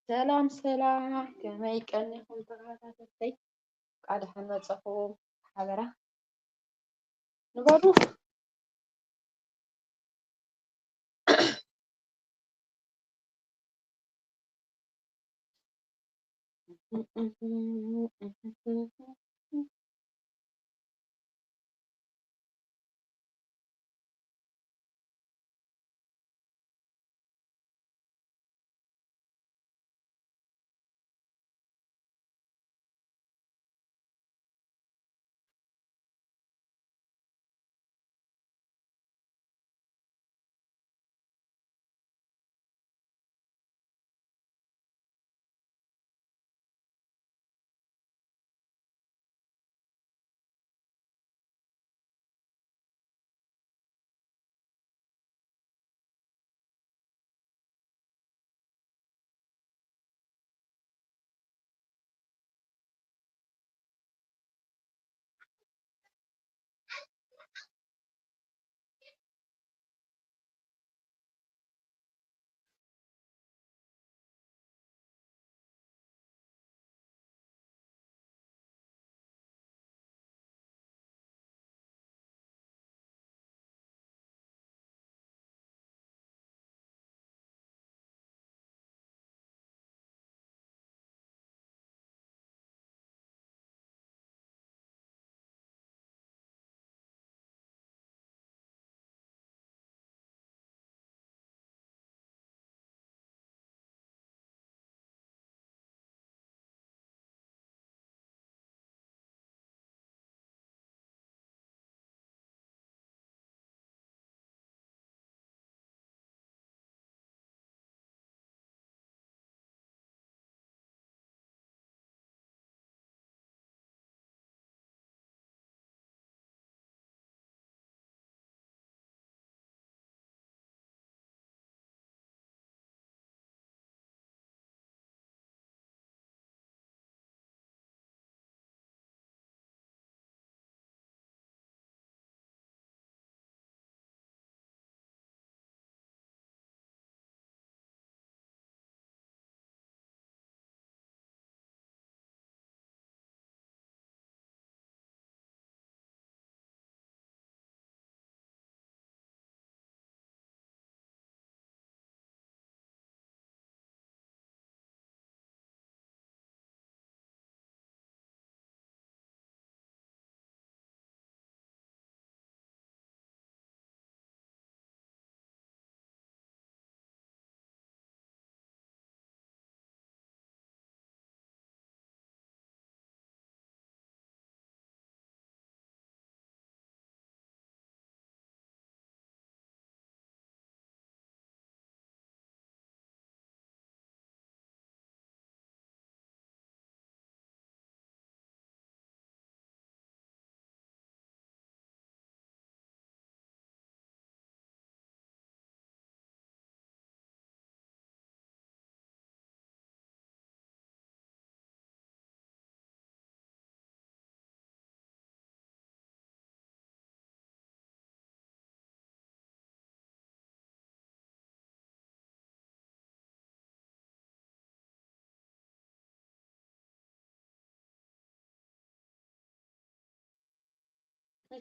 ሰላም ሰላም፣ ከመይ ቀኒኹም ተኸታተልተይ? ቃል ሓመፀኹም ሓበራ ንበሩ።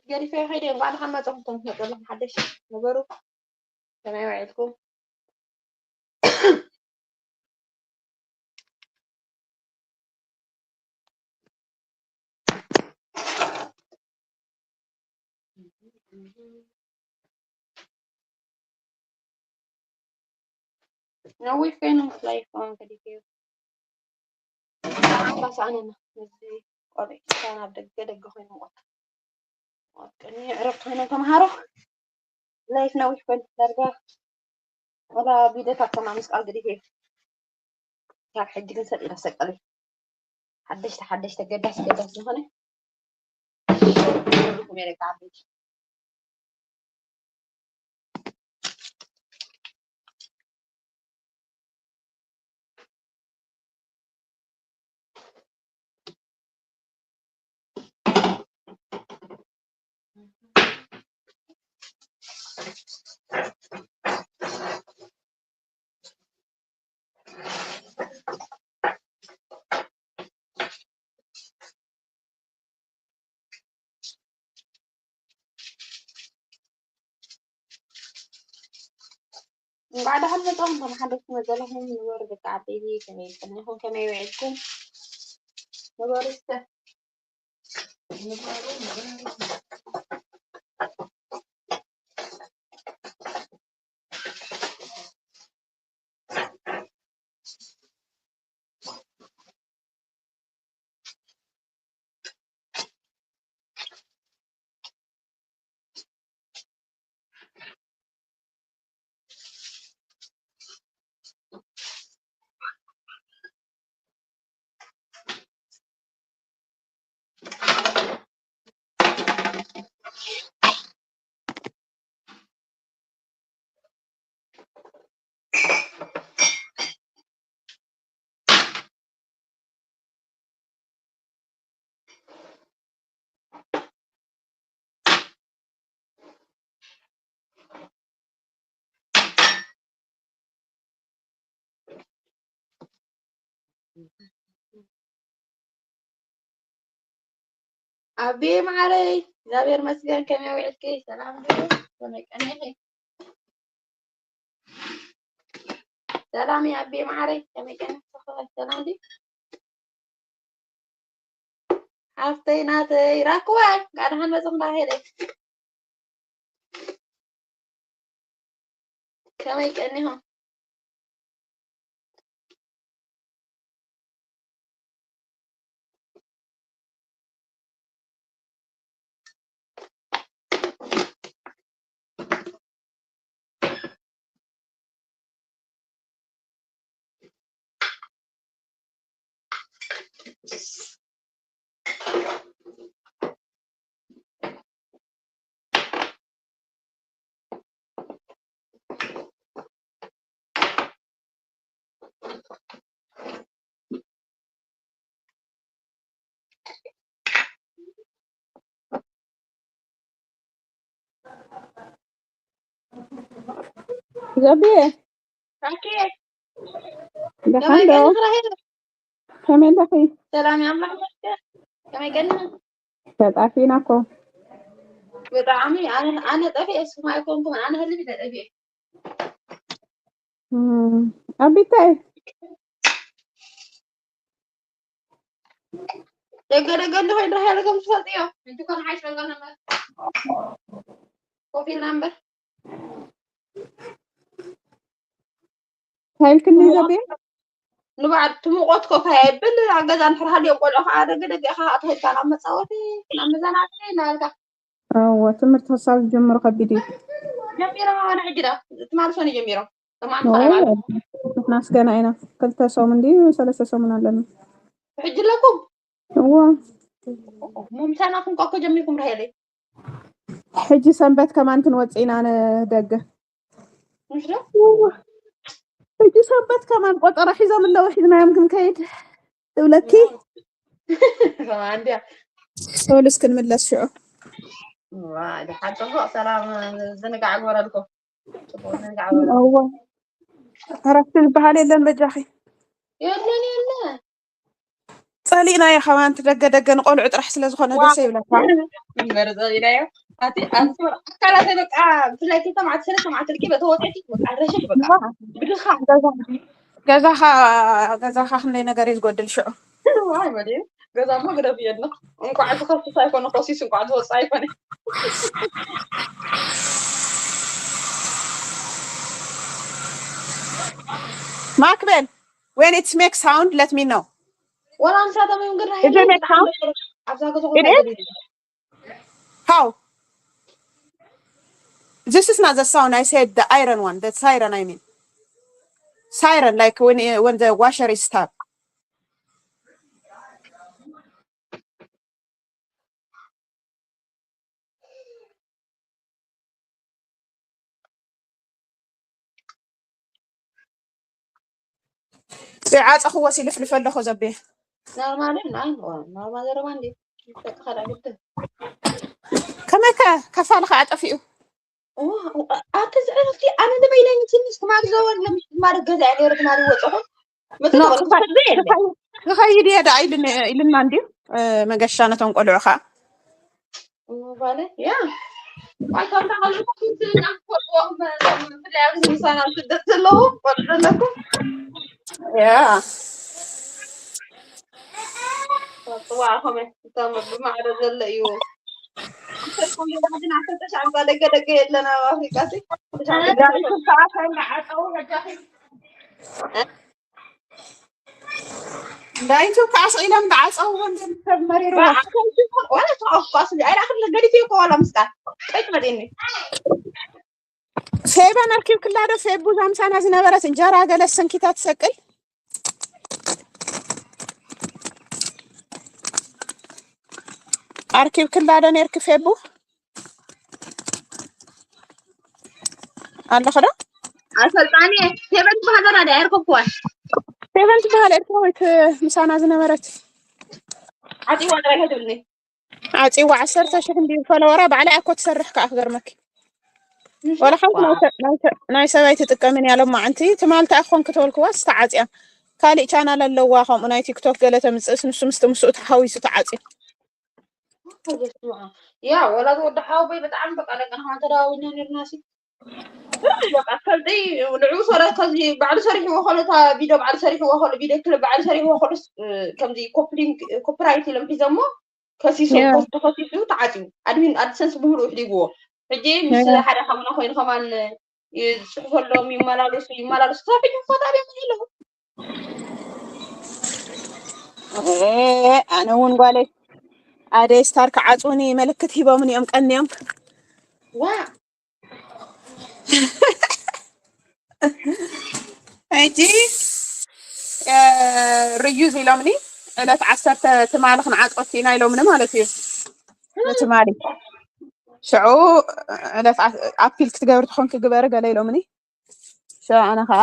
ገዲፈ ከይደ። እንኳዕ ደሓን መጻኹም። ነጠላ ሓደሽ ነበሩ። ከመይ ውዒልኩም? ነዊሕ ኮይኑ ምፍላይ ይኸውን ከዲት እዩ። ኣባስ ኣነና ነዚ ቆልዑ ካብ ደገ ደገ ኮይኑ ምቆት። ቅድሚ ዕረፍቲ ኮይኖም ተምሃሮ ላይፍ ነዊሕ ኮይኑ ዳርጋ ወላ ቪድዮታት ከማን ምስቃል ገዲፈ እዩ። ካብ ሕጂ ግን ሰጥ ኢለ ሰቀል እዩ። ሓደሽቲ ሓደሽቲ ገዳስ ገዳስ ዝኾነ ይብልኩም እየ ደቂ ዓበይቲ። ባዕዳ ሓን መጻኹም ተመሓደስኩም ዘለኹም ንበሩ ደቂ ዓበይቲ ከመይ ቀኒኹም ከመይ ውዒልኩም ንበሩ እስከ ንበሩ ንበሩ። ኣቤ ማዓረይ፣ እግዚኣብሔር መስገን። ከመይ ውዒልኪ? ሰላም ዶ? ከመይ ቀኒኺ? ሰላም ኣቤ ማዓረይ፣ ከመይ ቀኒኺ? ሰላም ዲ? ሓፍተይ ናተይ ራክዋ፣ ጋዳሓን መጽኹ እንዳሄደ። ከመይ ቀኒኹም? ዘቤ ራኪ፣ ደሓን ከመይ ዶ? ቀኒኺ ራሄል? ከመይ ኣለኺ? ሰላም እየ ኣምላኽ ይመስገን። ከመይ ቀኒኺ? ተጣፊእና እኮ። ብጣዕሚ ኣነ ኣነ ጠፊኤ እስኹም ኣይኮንኩምን ኣነ ህልም ኢለ ጠፊኤ። እም፣ ኣቢታይ ደገ ደገ እንድኾይ ድረሃ ያለ ከም ትፈልጥዮ። እንጂ ኮን ሓይሽ ነገር ነበር። ኮፊልና እምበር። ሃይልክኒ ዘቤ ንባዕል ትምቆት ኮፋ የብል ኣብ ገዛ እንድሕር ሃልዮም ቆልዑ ከዓ ደገ ደገ ኢኻ ኣትኸድካ ናብ መፃወቲ ናብ መዘናግዒ እናበልካ። እወ ትምህርቲ ክሳብ ዝጅምሩ ከቢድ እዩ። ጀሚሮም ኣነ ሕጂ ዳ ትማሊ ሰኒ ጀሚሮም። ተማን ኦ፣ ንኸረባል ንሕናስ ገና ኢና። ክልተ ሰሙን ድዩ ሰለስተ ሰሙን ኣለና። ሕጂ ኣለኩም? እዎ። ሙምሳና ክንቋኮ ጀሚርኩም ራሄለይ። ሕጂ ሰንበት ከማን ክንወፅእ ኢና ንደገ። ምሽ ዶ? እዎ። ሕጂ ሰንበት ከማን ቆጠራ ሒዞም ኣለዉ፣ ሒዝናዮም ክንከይድ ትብለኪ። ከማን እንድያ። ሶሉስ ክንምለስ ሽዑ። ዋ፣ ደሓን ጽቡቕ ሰላም ዝንጋዕ ግበረልኩም። ጽቡቕ ዝንጋዕ ግበረልኩም። እዎ። ዕረፍቲ ዝበሃል የለን በጃኺ። የለን፣ የለን። ጸሊእናዮ ከማን እቲ ደገ ደገ ንቆልዑ ጥራሕ ስለ ዝኾነ ዋ። ደስ ይብለካ። እምበር ጸሊእናዮ። ኣቲ ኣንሶር ኣካላተይ በቃ ብፍላይ ክልተ መዓልቲ ሰለስተ መዓልቲ ልኪ በተወጣቲ በቃ ረሸሽ በቃ ዋ። ብድኻ። ገዛ-፣ ገዛኻ ገዛኻ ክንደይ ነገር እዩ ዝጎድል ሽዑ። ዋይ በል ገዛ እሞ ግደፍ የለ። እንቋዕ ዝኸፍት ኣይኮነ ኮሲስ እንቋዕ ዝወጽእ ኣይኮነ። ማክበል፣ when it's make sound, let me know. ወላ ንሳቶም እዮም ግን Is it make sound? ኣብዛ ገዛ It is? How? This is not the sound. I said the iron one, the siren, I mean. Siren, like when, when the washer is stopped. ዓፀኽዎ ሲልፍልፍ ኣለኹ ዘቤ። ኖርማል እዩ፣ ናይ ኖርማል ዘረባ እንዴ? ይፈጥኻል ኣግብት። ከመይ ከ ከፋልኻ ኣጠፊኡ? ዋ፣ ዋ፣ ኣቲ ዝዕረፍቲ ኣነ ንበይነይ ትንሽ ትማሊ ዘወር ለምሽ ትማሊ ገዛ እየ ነይሩ ትማሊ ወፀኹ። መጥቶ ኖ፣ በቃ ክኸ-፣ ክኸይድ የለ። ክኸይ-፣ ክኸይድ እየ ደኣ ኢሉን-፣ ኢሉና እንድዩ፣ እ፣ መገሻ ነቶም ቆልዑ ኸዓ። እሞ ባለ፣ ያ። ዋይ፣ ከምታ ከለኹም ናፍቆትዎም፣ ብፍላይ ኣብዚ ምሳና ስደት ዘለዉ ቆልዑ ዘለኩም። ያ። ጽዋዕኹም እቶም ብማዕረ ዘሎ እዩ። እንተኩም ብባዕድና ክልተ ሻዕባ ደገ ደገ የለን ኣብ ኣፍሪቃ ሲ። እንዳኢልኩም ከዓ ከይዓጸዉ በጃኺ። እንዳይቱ ከዓ ስኢሎም እንዳዓጸውዎ እንደ ሰብ መሪርዎ። ዋላ ተዓኳስ ኣይራኽብ ገዲፍ እኮ ዋላ ምስቃል። ቀጭ መጤኒ። ፌበን ኣርኪብክላ ዶ? ፌቡ እዛ ምሳና ዝነበረት እንጀራ ገለ ሰንኪታ ትሰቅል። ኣርኪብክላ ዶ ኔርኪ ፌቡ? ኣለኺ ዶ? ኣሰልጣኒ ፌበን ትበሃል ዘላ ድያ? ኣይረኸብኩዋን። ፌበን ትበሃል ኤርትራዊት ምሳና ዝነበረት። ዓጺዋ ጥራይ ከይትብልኒ። ዓጺዋ ዓሰርተ ሽሕ እንድዩ ፎሎወራ፣ ባዕላ እያ እኮ ትሰርሕ ከኣ ክገርመኪ። ዋላ ሓንቲ ናይ ሰ-፣ ናይ ሰ-፣ ናይ ሰብኣይ ትጥቀምን እያ ሎማዓንቲ። ትማል ተኣ ክኾን ክተበልክዋ ዝተዓጽያ። ካሊእ ቻናል ኣለዋ ከምኡ ናይ ቲክቶክ ገለ ተምጽእስ ንሱ ምስቲ ምስኡ ተሓዊሱ ተዓጽዩ። ያ ወላ ወዲ ሓወቦይ ብጣዕሚ በቃ ደቅና ከማን ተደዋዊልና ነርና ሲ። ብጣዕሚ በቃ ፈልጠይ ንዕኡ ሰለ ከዚ ባዕሉ ሰሪሕዎ ከሎ እታ ቪድዮ ባዕሉ ሰሪሕዎ ከሎ ቪድዮ ክሊፕ ባዕሉ ሰሪሕዎ ከሎስ፣ እ፣ ከምዚ ኮፕሊንግ ኮፒራይት ኢሎም ሒዞሞ ከሲሱ ያ። ከስ-፣ ተኸሲሱ ተዓጽዩ። ኣድሚን ኣድሰንስ ብምሉኡ ሕዲግዎ። ሕጂ ምስ ያ። ሓደ ሓውና ኮይኑ ከማን ይጽሕፈሎም ይመላለሱ ይመላለሱ። ክሳብ ሕጂ እኮ ጣብያ ምን የለኹ። ኤ፣ ኣነ እውን ጓለይ ኣደይ ስታር ክዓጽውኒ ምልክት ሂቦምኒ እዮም ቀንዮም። ዋ። ሕጂ፣ እ፣ ርዩዝ ኢሎምኒ ዕለት ዓሰርተ ትማሊ ክንዓጽወኪ ኢና ኢሎምኒ ማለት እዩ። ንትማሊ ሽዑ ዕለት ዓ-፣ ኣፒል ክትገብሪ ትኾንኪ ግበሪ ገለ ኢሎምኒ። ሽዑ ኣነ ኸዓ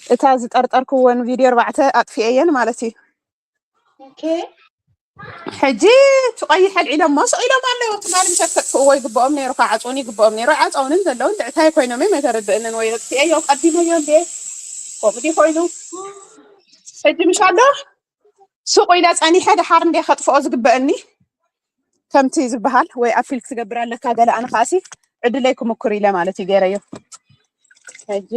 እታ ዝጠርጠርክወን ቪድዮ ኣርባዕተ ኣጥፊኤየን ማለት እዩ። ኦኬ። ሕጂ እቲ ቀይሕ ኣልዒሎሞ ስቕ ኢሎም ኣለዉ። ትማሊ ምሸት ከጥፍእዎ ይግብኦም ነይሩ፣ ክዓጽዉኒ ይግብኦም ነይሩ። ኣይዓጸዉንን ዘለዉ። እንታይ ኮይኖም እዮም ኣይተረድእንን ወይ ኣጥፊኤዮ ቀዲመዮ እንዴ? ከምኡ ድዩ ኮይኑ? ሕጂ ምሽ ኣሎ? ሱቕ ኢለ ጸኒሐ ደሓር እንዴ ከጥፍኦ ዝግበአኒ? ከምቲ ዝበሃል ወይ ኣፒል ክትገብር ኣለካ ገለ ኣነ ከኣሲ ዕድለይ ክምኩር ኢለ ማለት እዩ ገይረዮ። ሕጂ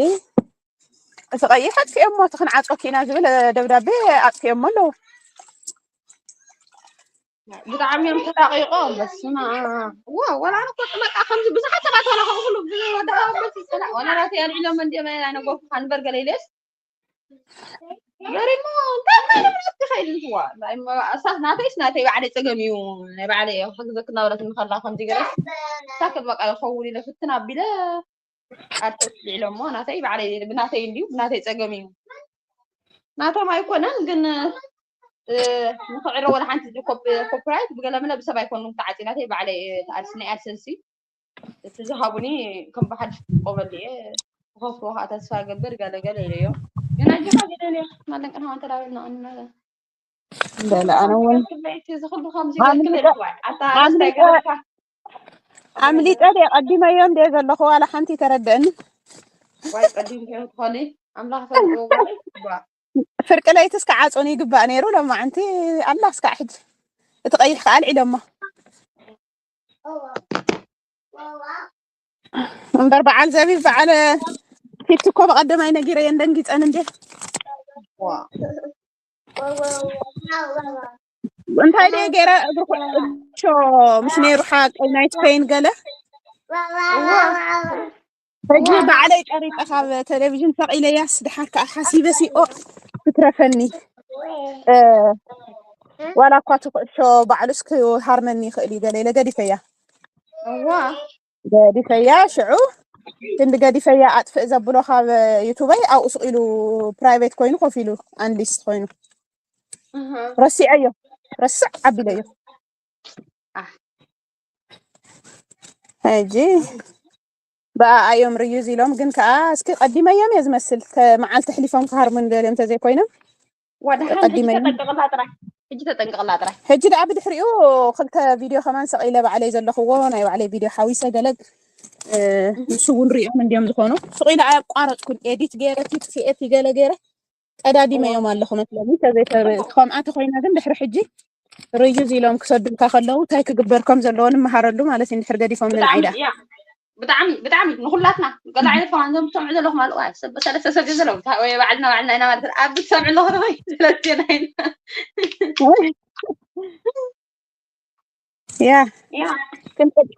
እቲ ቀይሕ ኣጥፊኦሞ፣ እቲ ክንዓጽወኪ ኢና ዝብል ደብዳቤ ኣጥፊኦሞ ኣለዉ። ብጣዕሚ እዮም ተራቂቆም። በስመ ኣብ። ዋ፣ ወላ ኣነ እኮ በቃ ከምዚ ብዙሓት ሰባት ወላ ከምኡ ኩሉ ብወደቃ በስ ይሰላ። ወላ ናተይ ኣልዒሎም እንድዮም ኣይነገርኩኻን እምበር ገለ ኢለስ። ገሪሞ፣ እንታይ እንታይ ንብረት ትኸይድ እንትዋ። ናይ መ-፣ እሳት ናተይስ ናተይ ባዕለይ ጸገም እዩ። ናይ ባዕለይ እዩ። ክሕግዘክ እናበለት እንከላ ከምዚ ገረስ። ሳክት በቃ ይኸውን ኢለ ፍትን ኣቢለ ኣልተስሊዕሎሞ ናተይ ባዕለይ ብናተይ እንድዩ ብናተይ ጸገም እዩ። ናቶም ኣይኮነን ግን፣ እ፣ ንኽዕረ ወላ ሓንቲ ኮፕ-፣ ኮፒራይት ብገለመለ ብሰብ ኣይኮኑን ተዓጺ ናተይ ባዕለይ፣ እ፣ ኣድስ-፣ ናይ ኣድሰንሲ እቲ ዝሃቡኒ ከም ብሓድሽ ክጥቀመሉ እየ። ክኸፍትዎ ከዓ ተስፋ እገብር ገለ ገለ ኢለዮ። ግን ኣጆኻ ግደለዮ። ማለንቅና ተዳዊልና እንመለ። በለ ኣነ እውን እዚ ኩሉ ከምዚ ኣምሊጠ-፣ ገለ ኣታ ኣምሊጠ-፣ ኣረስታይ ገረካ። ኣምሊጠ ድየ ቀዲመዮ እንደ ዘለኹ ዋላ ሓንቲ ተረድእኒ። ዋይ ቀዲም ከይትኾኒ ኣምላኽ ፈልጥዎ ጓለይ። ዋ። ፍርቂ ለይቲ እስከ ዓጾን ይግባእ ነይሩ። ሎማዓንቲ ኣላ እስካዕ ሕጂ። እቲ ቀይሕ ከኣ ኣልዒሎሞ። እምበር በዓል ዘቢብ በዓል ፊት እኮ ብቐደም ኣይነጊረየን ደንጊጸን እንዴ። ዋ። እንታይ ደየ ገይረ እግሪ ኩዕሾ ምስ ነይሩ ሓቀይ ናይ ስፔን ገለ። እዋ። ሕጂ እዋ። ባዕለይ ቀሪጸ ካብ ቴሌቪዥን ሰቒለያስ ድሓር ከኣ ሓሲበ ሲኦ ክትረፈኒ። እ፣ ዋላ እኳ እቲ ኩዕሾ ባዕሉስ ክሃርመኒ ይኽእል እዩ ገለ ኢለ ገዲፈያ። እዋ። ገዲፈያ ሽዑ ክንዲ ገዲፈያ ኣጥፍእ ዘብሎ ካብ ዩቱበይ ኣብኡ ስቕ ኢሉ ፕራይቬት ኮይኑ ኮፍ ኢሉ ኣንሊስት ኮይኑ። እህ። ረሲዐዮ። ረስዕ ኣቢለዮ። ኣህ። ሕጂ ብኣኣ እዮም ርዩዝ ኢሎም፣ ግን ከኣ እስኪ ቀዲመዮም እየ ዝመስል። ተ-፣ መዓልቲ ኣሕሊፎም ክሃርሙኒ ደልዮም እንተዘይኮይኖም ዋ፣ ደሓን ሕጂ ቀዲመዮም። ተጠንቀቕላ ጥራይ። ሕጂ ተጠንቀቕላ ጥራይ። ሕጂ ደኣ ብድሕሪኡ ክልተ ቪድዮ ከማን ሰቒለ ባዕለይ ዘለኽዎ ናይ ባዕለይ ቪድዮ ሓዊሰ ገለ፣ እ፣ ንሱ እውን ሪኦም እንድዮም ዝኾኑ። ስቕ ኢለ ኣየቋረጽኩን፣ ኤዲት ገይረ፣ ቲ ጥፊኤ፣ ቲ ገለ ገይረ ቀዳዲመዮም ኣለኹ መስለኒ። ተዘይተ-፣ ከምኣ ተኾይና ግን ድሕሪ ሕጂ ርዩዝ ኢሎም ክሰዱልካ ከለዉ እንታይ ክግበር ከም ዘለዎ ንምሃረሉ ማለት እዩ፣ እንድሕር ገዲፎም ንዓይዳ። ብጣዕሚ ብጣዕሚ ንኩላትና ገለ ዓይነት ከማን ዞም ትሰምዑ ዘለኹም ኣለዋ ሰብ ሰለስተ ሰብ ዘለዉ ወይ ባዕልና ባዕልና ኢና ማለት ኣብ ትሰምዑ ኣለኹ ወይ ስለስቴና ኢና ያ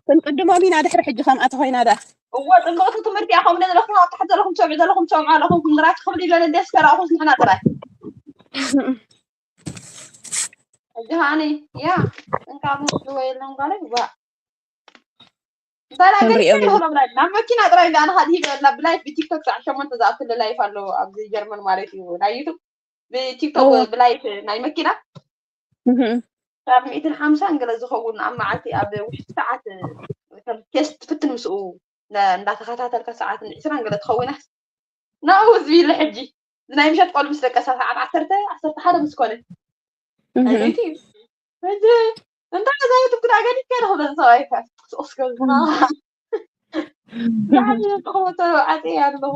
ክንቅድሞም ኢና። ድሕሪ ሕጂ ከምኣ ተኾይና ደኣ እዎ ጽብቕቲ ትምህርቲ እያ። ከምኡ ዘለኹም ኣብ ታሕቲ ዘለኹም ትሰምዑ ዘለኹም ትሰምዑ ኣለኹም። ክንራክ ክብል ኢለን ደስ ከራኹስ ንሕና ጥራይ እጅሃኒ ያ እንካ ምስልወ የለን ጓለ ዋ እንታይ ላገ ክንሪኦ ይኸብላ ናብ መኪና ጥራይ እንዳ ኣነ ኻድ ሂበ ላ ብላይፍ ብቲክቶክ ሰዓት ሸሞንተ ዝኣክል ላይፍ ኣሎ ኣብዚ ጀርመን ማለት እዩ ናይ ዩቱብ ብቲክቶክ እዎ ብላይፍ ናይ መኪና እህም። ካብ ሚእትን ሓምሳን ገለ ዝኸውን ኣብ መዓልቲ ኣብ ውሽጢ ሰዓት ከም ቴስት ትፍትን ምስኡ ነ- እንዳተኸታተልካ ሰዓት ዕስራን ገለ ትኸውናስ ናብኡ ዝብል ሕጂ ናይ ምሸት ቆል ምስ ደቀሳ ሰዓት ዓሰርተ ዓሰርተ ሓደ ምስ ኮነ ናይ እህም። ለይቲ እዩ ሕጂ እንታይ ዛይቱ ግዳ ገዲፍካ ዶ ክብለ ሰብኣይካ ስቕስ ገብዝና ብዓል ተኸወተ ዓፂ ኣለኹ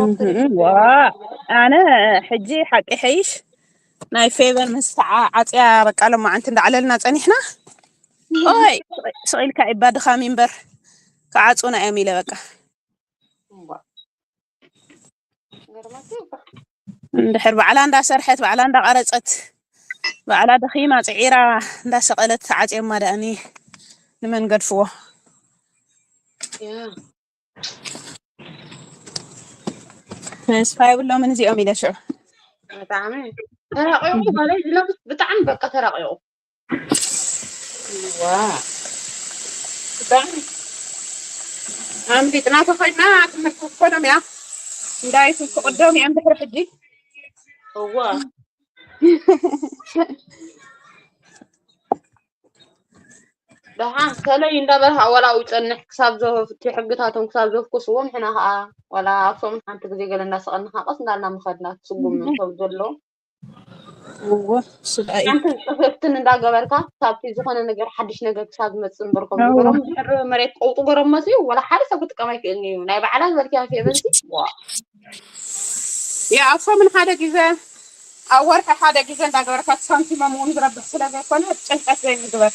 እህም። ዋ ኣነ ሕጂ ሓቂ ሓይሽ ናይ ፌቨር ምስ ተዓፅያ በቃ ለማዓንቲ እንዳዕለልና ፀኒሕና ኦይ ስቕ ኢልካ ይባ ድኻም እምበር ክዓፁና እዮም ኢለ በቃ እምባ ገርማት እኮ እንድሕር ባዕላ እንዳሰርሐት ባዕላ እንዳቐረፀት ባዕላ ደኺማ ፅዒራ እንዳሰቐለት ዓፅዮማ ደኣኒ ንመን ገድፍዎ ያ ተስፋ የብሎምን እዚኦም ኢለ ሽዑ ብጣዕሚ ተራቂቑ ማለት ዝነብስ ብጣዕሚ በቃ ተራቂቑ ዋ ብጣዕሚ ኣምሊጥና ተኾይና ትምህርቲ ክኮኖም እያ እንዳይቱ ክቅደም እዮም ድሕሪ ሕጂ እዋ ደሓን ከለይ እንዳበርሃ ዋላ ይፀንሕ ክሳብ ዘፍቲ ሕግታቶም ክሳብ ዘፍኩስዎ ንሕና ከዓ ዋላ ኣብ ሰሙን ሓንቲ ግዜ ገለ እንዳሰቐልና ከዓ ቀስ እንዳልና ምኸድና ትስጉም ሰብ ዘሎ እዎ ስጋ እዩ ሓንቲ ፅፍፍትን እንዳገበርካ ካብቲ ዝኾነ ነገር ሓድሽ ነገር ክሳብ ዝመፅእ እምበር ከም እዎ ዝገሮም ድሕሪ መሬት ቀውጡ ገሮም መፅኡ ዋላ ሓደ ሰብ ክጥቀም ኣይክእልን እዩ ናይ ባዕላ ዝበልክያ ፌቨንቲ ዋ ያ ኣብ ሰሙን ሓደ ግዜ ኣብ ወርሒ ሓደ ግዜ እንዳገበርካ ሳንቲሞም እውን ዝረብሕ ስለ ዘይኮነ ጭንቀት ዘይምግበር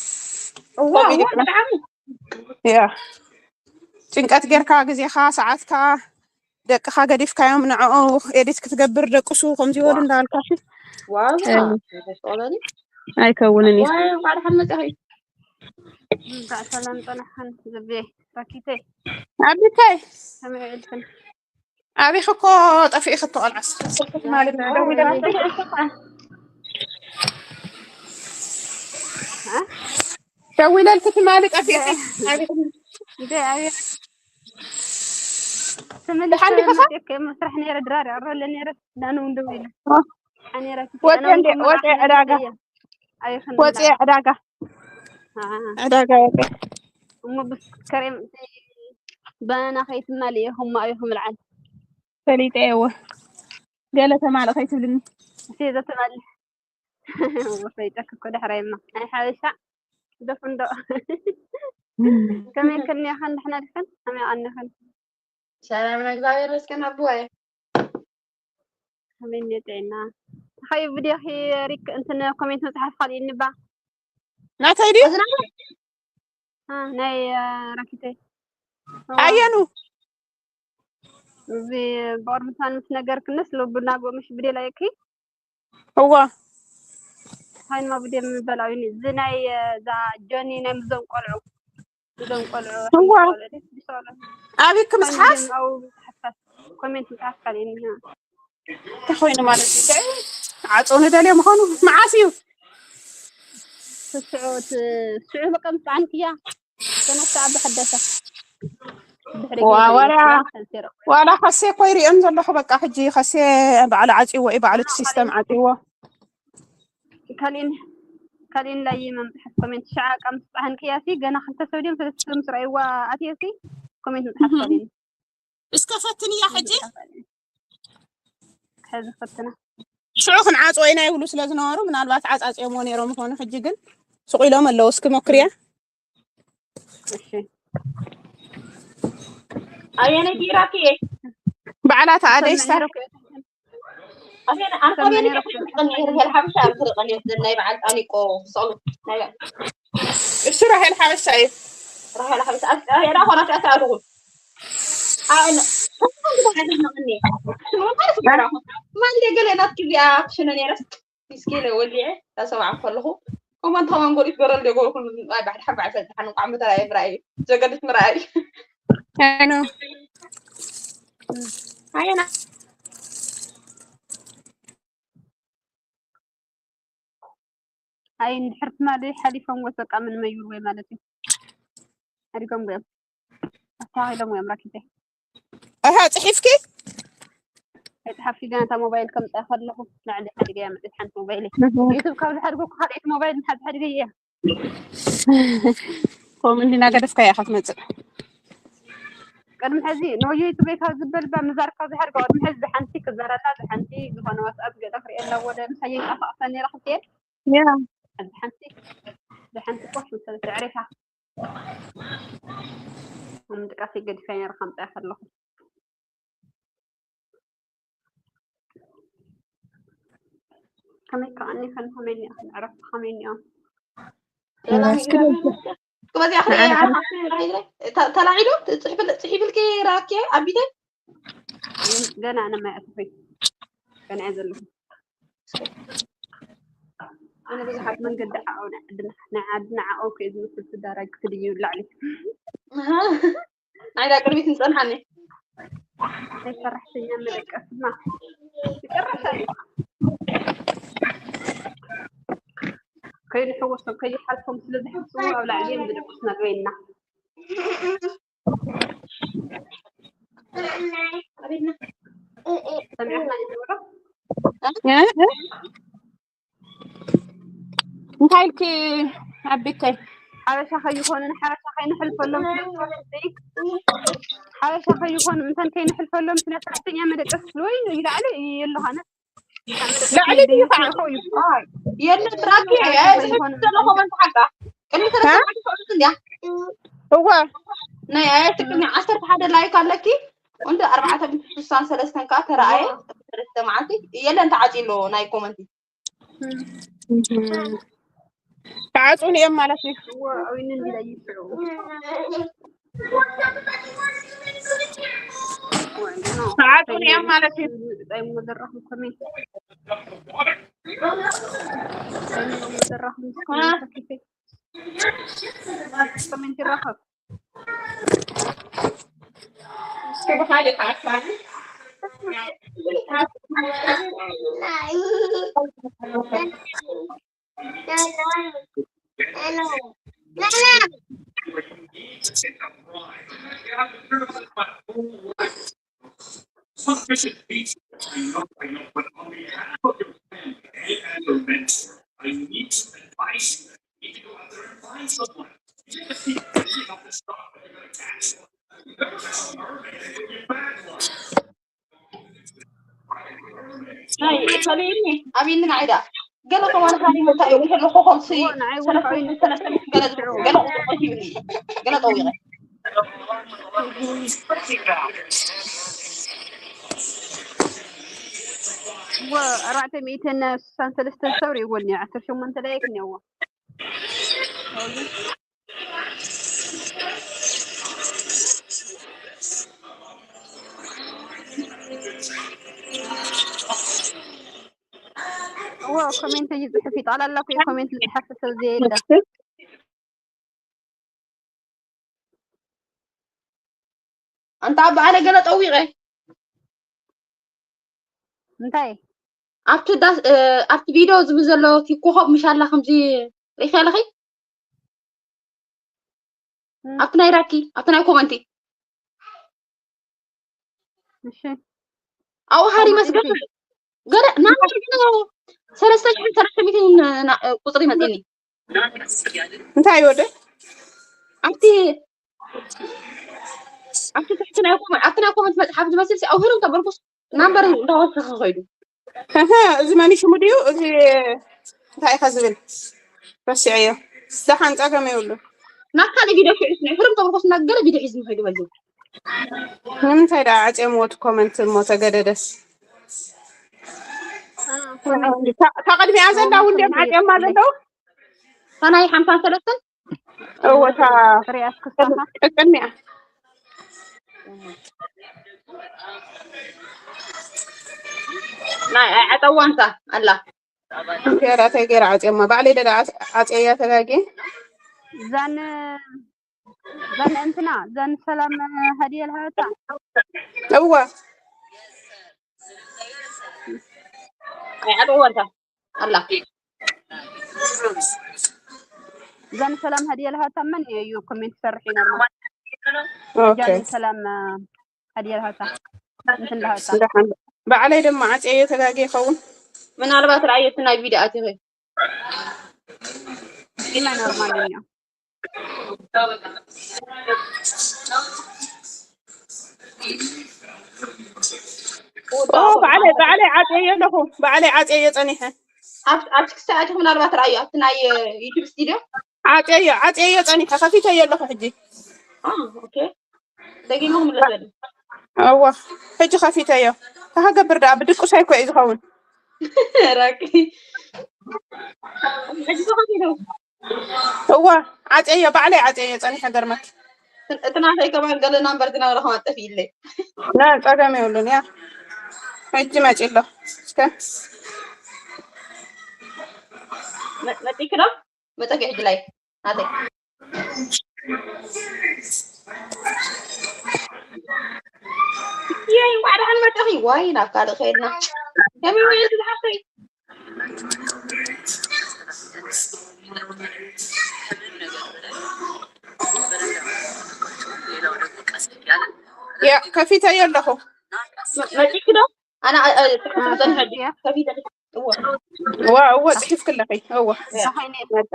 እዋ ከምኡ እዋ ይግበር ብጣዕሚ ያ ጭንቀት ጌርካ ግዜኻ ሰዓትካ ደቅኻ ገዲፍካዮም ንዕኡ ኤዲት ክትገብር ደቅሱ ከምዚ በሉ ዋ እንዳበልካ ሲ ዋዛ እ፣ ተስቆለኒ ኣይከውንን እዩ ዋይ እንኳዕ ደሓን መጻኺ እንኳዕ ሰላም ጸናሕክን ዝቤ ራኪተይ ኣቢተይ ከመይ ውዕልክን? ኣቢኺ እኮ ጠፊእኺ እትቆልዓስ ስልኪ ትማሊ ደዊለ እ? ደዊለልኪ ትማሊ ጠፊእኺ ኣቢኺ እንዴ ኣቤት ትምልስ ደሓን ዲኺ? መጥቼ መስራሕ ነይረ ድራር ኣሮለ ነይረ ዳኑ እንደው ኢለ ሓኔራ ወፂ እንዴ ወፂ ዕዳጋ ወፂ ዕዳጋ ኣዎ ዕዳጋ ወፂ እሞ ብስክሪም ባናና ከይትማሊ ኢኹም ማእኹም ልዓል ፈሊጠ እየ እወ ገለ ተማሊ ከይትብልኒ ሴዛ ትማሊ ፈይጠክ እኮ ዳሕራይማ ናይ ሓበሻ ደፍንዶ ከመይ ከኒኻን ድሕና ድኽን ከመይ ቀኒኽን ሰላም እግዚኣብሔር ይመስገን ኣቦይ ከመይ እኒኦ ጥዕና ተኸዩ ቪድዮኺ ሪክ እንትን ኮሜንት መፅሓፍ ካልእኒ ባ ናተይ ድዩ እ፣ ናይ እ፣ ራኪተይ ኣየኑ እዚ ብቕድሚ ትማን ምስ ነገርክንስ ልቡና ጎምሽ ብዴላ ይኪ እዋ ሃይማ ብዴ ምበላዊ እዚ ናይ እ፣ እዛ ጆኒ ናይ ምዞም ቆልዑ እዞም ቆልዑ እዋ ቆልዑ ደስ ዝሰሉ ኣቢክ ምስሓፍ ኮሜንት ምፅሓፍ ካልእኒ እንታይ ኮይኑ ማለት እዩ እንታይ ዓፀው ንደልዮ ምዃኑ መዓስ እዩ ስዑ ስዑ በቃ ምፅዓንክያ ተነሳ ኣብ ሓደሰ ድሕሪ ዋ ጊዜ ዋላ ተንሴሮ ዋላ ከሴ እኮ ይሪኦም ዘለኹ በቃ ሕጂ ከሴ ባዕሉ ዓፂዎ እዩ ባዕሉ እቲ ሲስተም ዓፂዎ ካሊን ካሊን ላይ መምፅሐት ኮሜንት ሸዓ ቃ ምስ ፀሓንክያ ሲ ገና ክልተ ሰብ ድዮም ሰለስተ ሰብ ምስ ረኣይዋ ኣትየ ሲ ኮሜንት ምፅሓፍ ካሊን እስከ ፈትንያ ሕጂ ሕዚ ፈትና ሽዑ ክንዓፅዎ ኢና ይብሉ ስለ ዝነበሩ ምናልባት ዓፃፅዮምዎ ነይሮም ይኾኑ ሕጂ ግን ስቕ ኢሎም ኣለዉ እስኪ ሞክርያ እሺ ኣየነይቲ ኢራኪ ባዕላታ ኣደይ ስታር ኣቤና ኣንተ ኣቤና ከመይ ነይሩ? ይሕልቀኒ ርሄል ሓበሻ ኣብ ትርቀኒ ናይ በዓል ጣኒቆ ሰሉ ናይ በዓል እሱ ራሄል ሓበሻ እዩ። ራሄል ሓበሻ ኣብ ራሄል ኣኾና ሲኣታ ኣድኹ ኣነ ማን ገለ ናት ክዚኣ ክሽነ ነይረ ስኪለ ወሊዐ ዳሰማዕ ከለኹ ኮመንት ከማን ጎሪት በረል ደጎልኩ ናይ ባሕዲ ሓባዕ ሰልቲ ሓንቋ ምተራየ ምራይ ዘገድት ምራይ ኣኖ ኣየና ኣይ እንድሕር ትማሊ ሓሊፎም ወሰቃ ምን መዩር ወይ ማለት እዩ ሓዲጎም እዮም ኣስተካኺሎም እዮም ራኪተ ኣሃ ጽሒፍኪ ኣይጽሓፍኪ ገና እታ ሞባይል ከምፅኣ ከለኹ ላዕሊ ሓዲገ እያ መፅት ሓንቲ ሞባይል ዩቱብ ካብ ዝሓድጎ ካልኣይቲ ሞባይል ንሓዚ ሓዲገ እያ ከምኡ እንዲና ገደፍካ ኢኻ ትመፅእ ቅድሚ ሕዚ ኖዮ ዩቱበይ ካብ ዝበል ባ ምዛር ካብ ዝሓድጎ ቅድሚ ሕዚ ዝሓንቲ ክዘረላ ዝሓንቲ ዝኾነ ዋትኣፕ ገለ ክሪኤላ ወደ ምሳየ ይጣፋቕፈ ነይራ ክትብል ያ ሓንቲ ሓንቲ ኮፍ ምስ ተዕሪፋ ምድቃስ ይገድፈ ነይረ ከምፅኣ ከለኹ ከመይ ከዓኒ ከን ከመይ ኒኣ ዕረፍቲ ከመይ ኒኣ ሰላም ይግበረልካ። ክበዚኣ ክሪኤ ዓርካ ተላዒሉ ጽሒፍልኪ ራኪ ኣቢተ ገና ነማይ ኣትኺ ገና እየ ዘለኹ ኣነ ብዙሓት መንገዲ ዓቐው ናይ ዓድና ናይ ዓድና ዓቐው ከዩ ዝመስል ትዳራይ ክትድዩ ላዕሊ ናይ ዳ ቅድሚት ንጸንሓኒ ናይ ሰራሕተኛ መደቀስና ይጨረሻ እዩ ከይንሕወሶም ከይሓልፎም ስለ ዝሓስቡ ኣብ ላዕሊ እዮም ዝደቅሱና ዝበይና ሰሚዕና ይገብሮ እንታይ ኢልኪ ኣቢተይ ሓበሻ ከይኮኑ ንሓበሻ ከይንሕልፈሎም ሓበሻ ከይኮኑ እንተን ከይንሕልፈሎም ስለ ሰራሕተኛ መደቀስ ወይ ይላዕሊ የለኻነ ላዕሊ ድዩ ታሕቲ የለ ብራኪ ዘለኾመን ተሓጋ ቅድሚ ሰለስተ እንዲያ እዋ ናይ ኣያትክኒ ዓሰርተ ሓደ ላይክ ኣለኪ ወንድ ኣርባዕተ ስሳን ሰለስተን ከዓ ተረኣየ ሰለስተ መዓልቲ የለን ተዓፂሎ ናይ ኮመንቲ ተዓፁን እዮም ማለት እዩ ተዓፁን እዮም ማለት እዩ ኮሜንት ይራኸብ Sufficient pizza. I know, I know, but on behalf of your friend and as your mentor, I need some advice. You need to go out there and find someone. You just need to figure out the stuff that you're gonna cancel. You never found a mermaid in your backyard. ናይ ሰሊኒ ኣብኒ ንዓይዳ ገለ ከማን ሃኒ መታ እዩ ከለኹ ከምሲ ሰለስተ ሰለስተ ገለ ገለ ቁጥሪ ሂብኒ ገለ ጠዊቐ እዎ ኣርባዕተ ሚእትን ስሳን ሰለስተን ሰብ ርእይዎ እኒኦ ዓሰርተ ሸሞንተ ላይክ እኒኦዎ እዎ ኮሜንት ይፅሕፍ ይጠቕላላ እኮ ኮሜንት ዝፅሓፍ ሰብ ዘየለ ኣንታ ኣባ ኣነ ገለ ጠዊቐ እንታይ ኣብቲ ዳስ ኣብቲ ቪድዮ ዝብል ዘሎ ኮኾብ ምሻላ ከምዚ ሪኺ ኣለኺ ኣብቲ ናይ ራኪ ኣብቲ ናይ ኮመንቲ እሺ ኣብኡ ሃሪ መስገን ገለ ናምበር ግን ሰለስተ ሽሕን ሰለስተ ሚእትን ቁፅሪ መፅኒ እንታይ ይወደ ኣብቲ ኣብቲ ትሕቲ ናይ ኮመንት ኣብቲ ናይ ኮመንት መፅሓፍ ዝመስል ኣብኡ ህርም ተበልኩስ ናምበር እንዳወሰኸ ኸይዱ እዚ መን ሽሙ ድዩ እዚ እንታይ ኢኻ ዝብል ረሲዐዮ ደሓን ፀገም የብሉ ናብ ካልእ ቪድዮ ሽዑ ስኒ ሕርም ተበልኩስ ናብ ገለ ቪድዮ ሒዝኒ ኸይዱ በዚ ንምንታይ ደኣ ዓፅዮምዎ እቲ ኮመንት እሞ ተገደደስ እታ እታ ቅድሚኣ ዘላ እውን ድዮም ዓፅዮማ ዘለዉ? እታ ናይ ሓምሳን ሰለስተን? እወ፣ እታ ሪኣስ ክሳኻ? ቅድሚኣ። ናይ ኣይዓጠዋንታ ኣላ። ገይራ፣ እንታይ ገይራ ዓፅዮማ? ባዕለይ ደዳ ዓፅ-፣ ዓፅየያ ተጋጌ። እዛን፣ እዛን እንትና፣ እዛን ሰላም ሃዲየ ልሃበታ። እወ። ኣይዓጠዋንታ ኣላ። እዛን ሰላም ሃዲየ ልሃበታ መን እዩ? እዩ ኮሜንት ሰርሕ እዩ ኖርማል። ኦኬ። እዛን ሰላም ሃዲየ ልሃበታ። እንትን ልሃበታ። ደሓን። ባዕለይ ድማ ዓፅየዮ ተጋጌ ይኸውን። ምናልባት ርኣየት ናይ ቪድዮ ኣቲኺ። ኢማ ኖርማል እዩ። ኦ፣ ባዕለይ፣ ባዕለይ ዓፅየዮ ኣለኹ። ባዕለይ ዓፅየዮ ፀኒሐ። ኣብ፣ ኣብ ትክስታይ ኣቲኹ ምናልባት ርኣዩ፣ ኣብቲ ናይ ዩቱብ ስቱዲዮ። ዓፅየዮ፣ ዓፅየዮ ፀኒሐ፣ ከፊተዮ ኣለኹ ሕጂ። አ፣ ኦኬ። ደጊመ ክምለስ በል። እዋ፣ ሕጂ ከፊተዮ። ከገብር ደኣ ብድቁሳይ እኮ እዩ ዝኸውን። ራቂ። ሕጂ ከፊተዮ። እዋ፣ ዓፅየዮ፣ ባዕለይ ዓፅየዮ ፀኒሐ ገርመክ። እቲ ናተይ ከማን ገለ ናምበር ዝነበረ ከማን ጠፊእለይ። ና፣ ጸገም የብሉን። ያ፣ ሕጂ መፂ ኣሎ። እስከ መ-፣ መፂኪ ዶ? መፀኪ ሕጂ ላይ ናተይ። የይ፣ እንኳዕ ደሓን መጣኺ። ዋይ፣ ናብ ካልእ ከይድና። ከመይ ውዒልኪ ዝሓፍተይ? ያ፣ ከፊተዮ ኣለኹ። መ-፣ መፂኪ ዶ? ኣነ፣ እ፣ እ፣ ትሕቲ አ፣ ዝፀንሐ ከፊትያ። ከፊተ። እወ። ዋ፣ እወ፣ ጽሒፍኪ ኣለኺ። እወ። ያ። ተኸይነ፣ መጣ።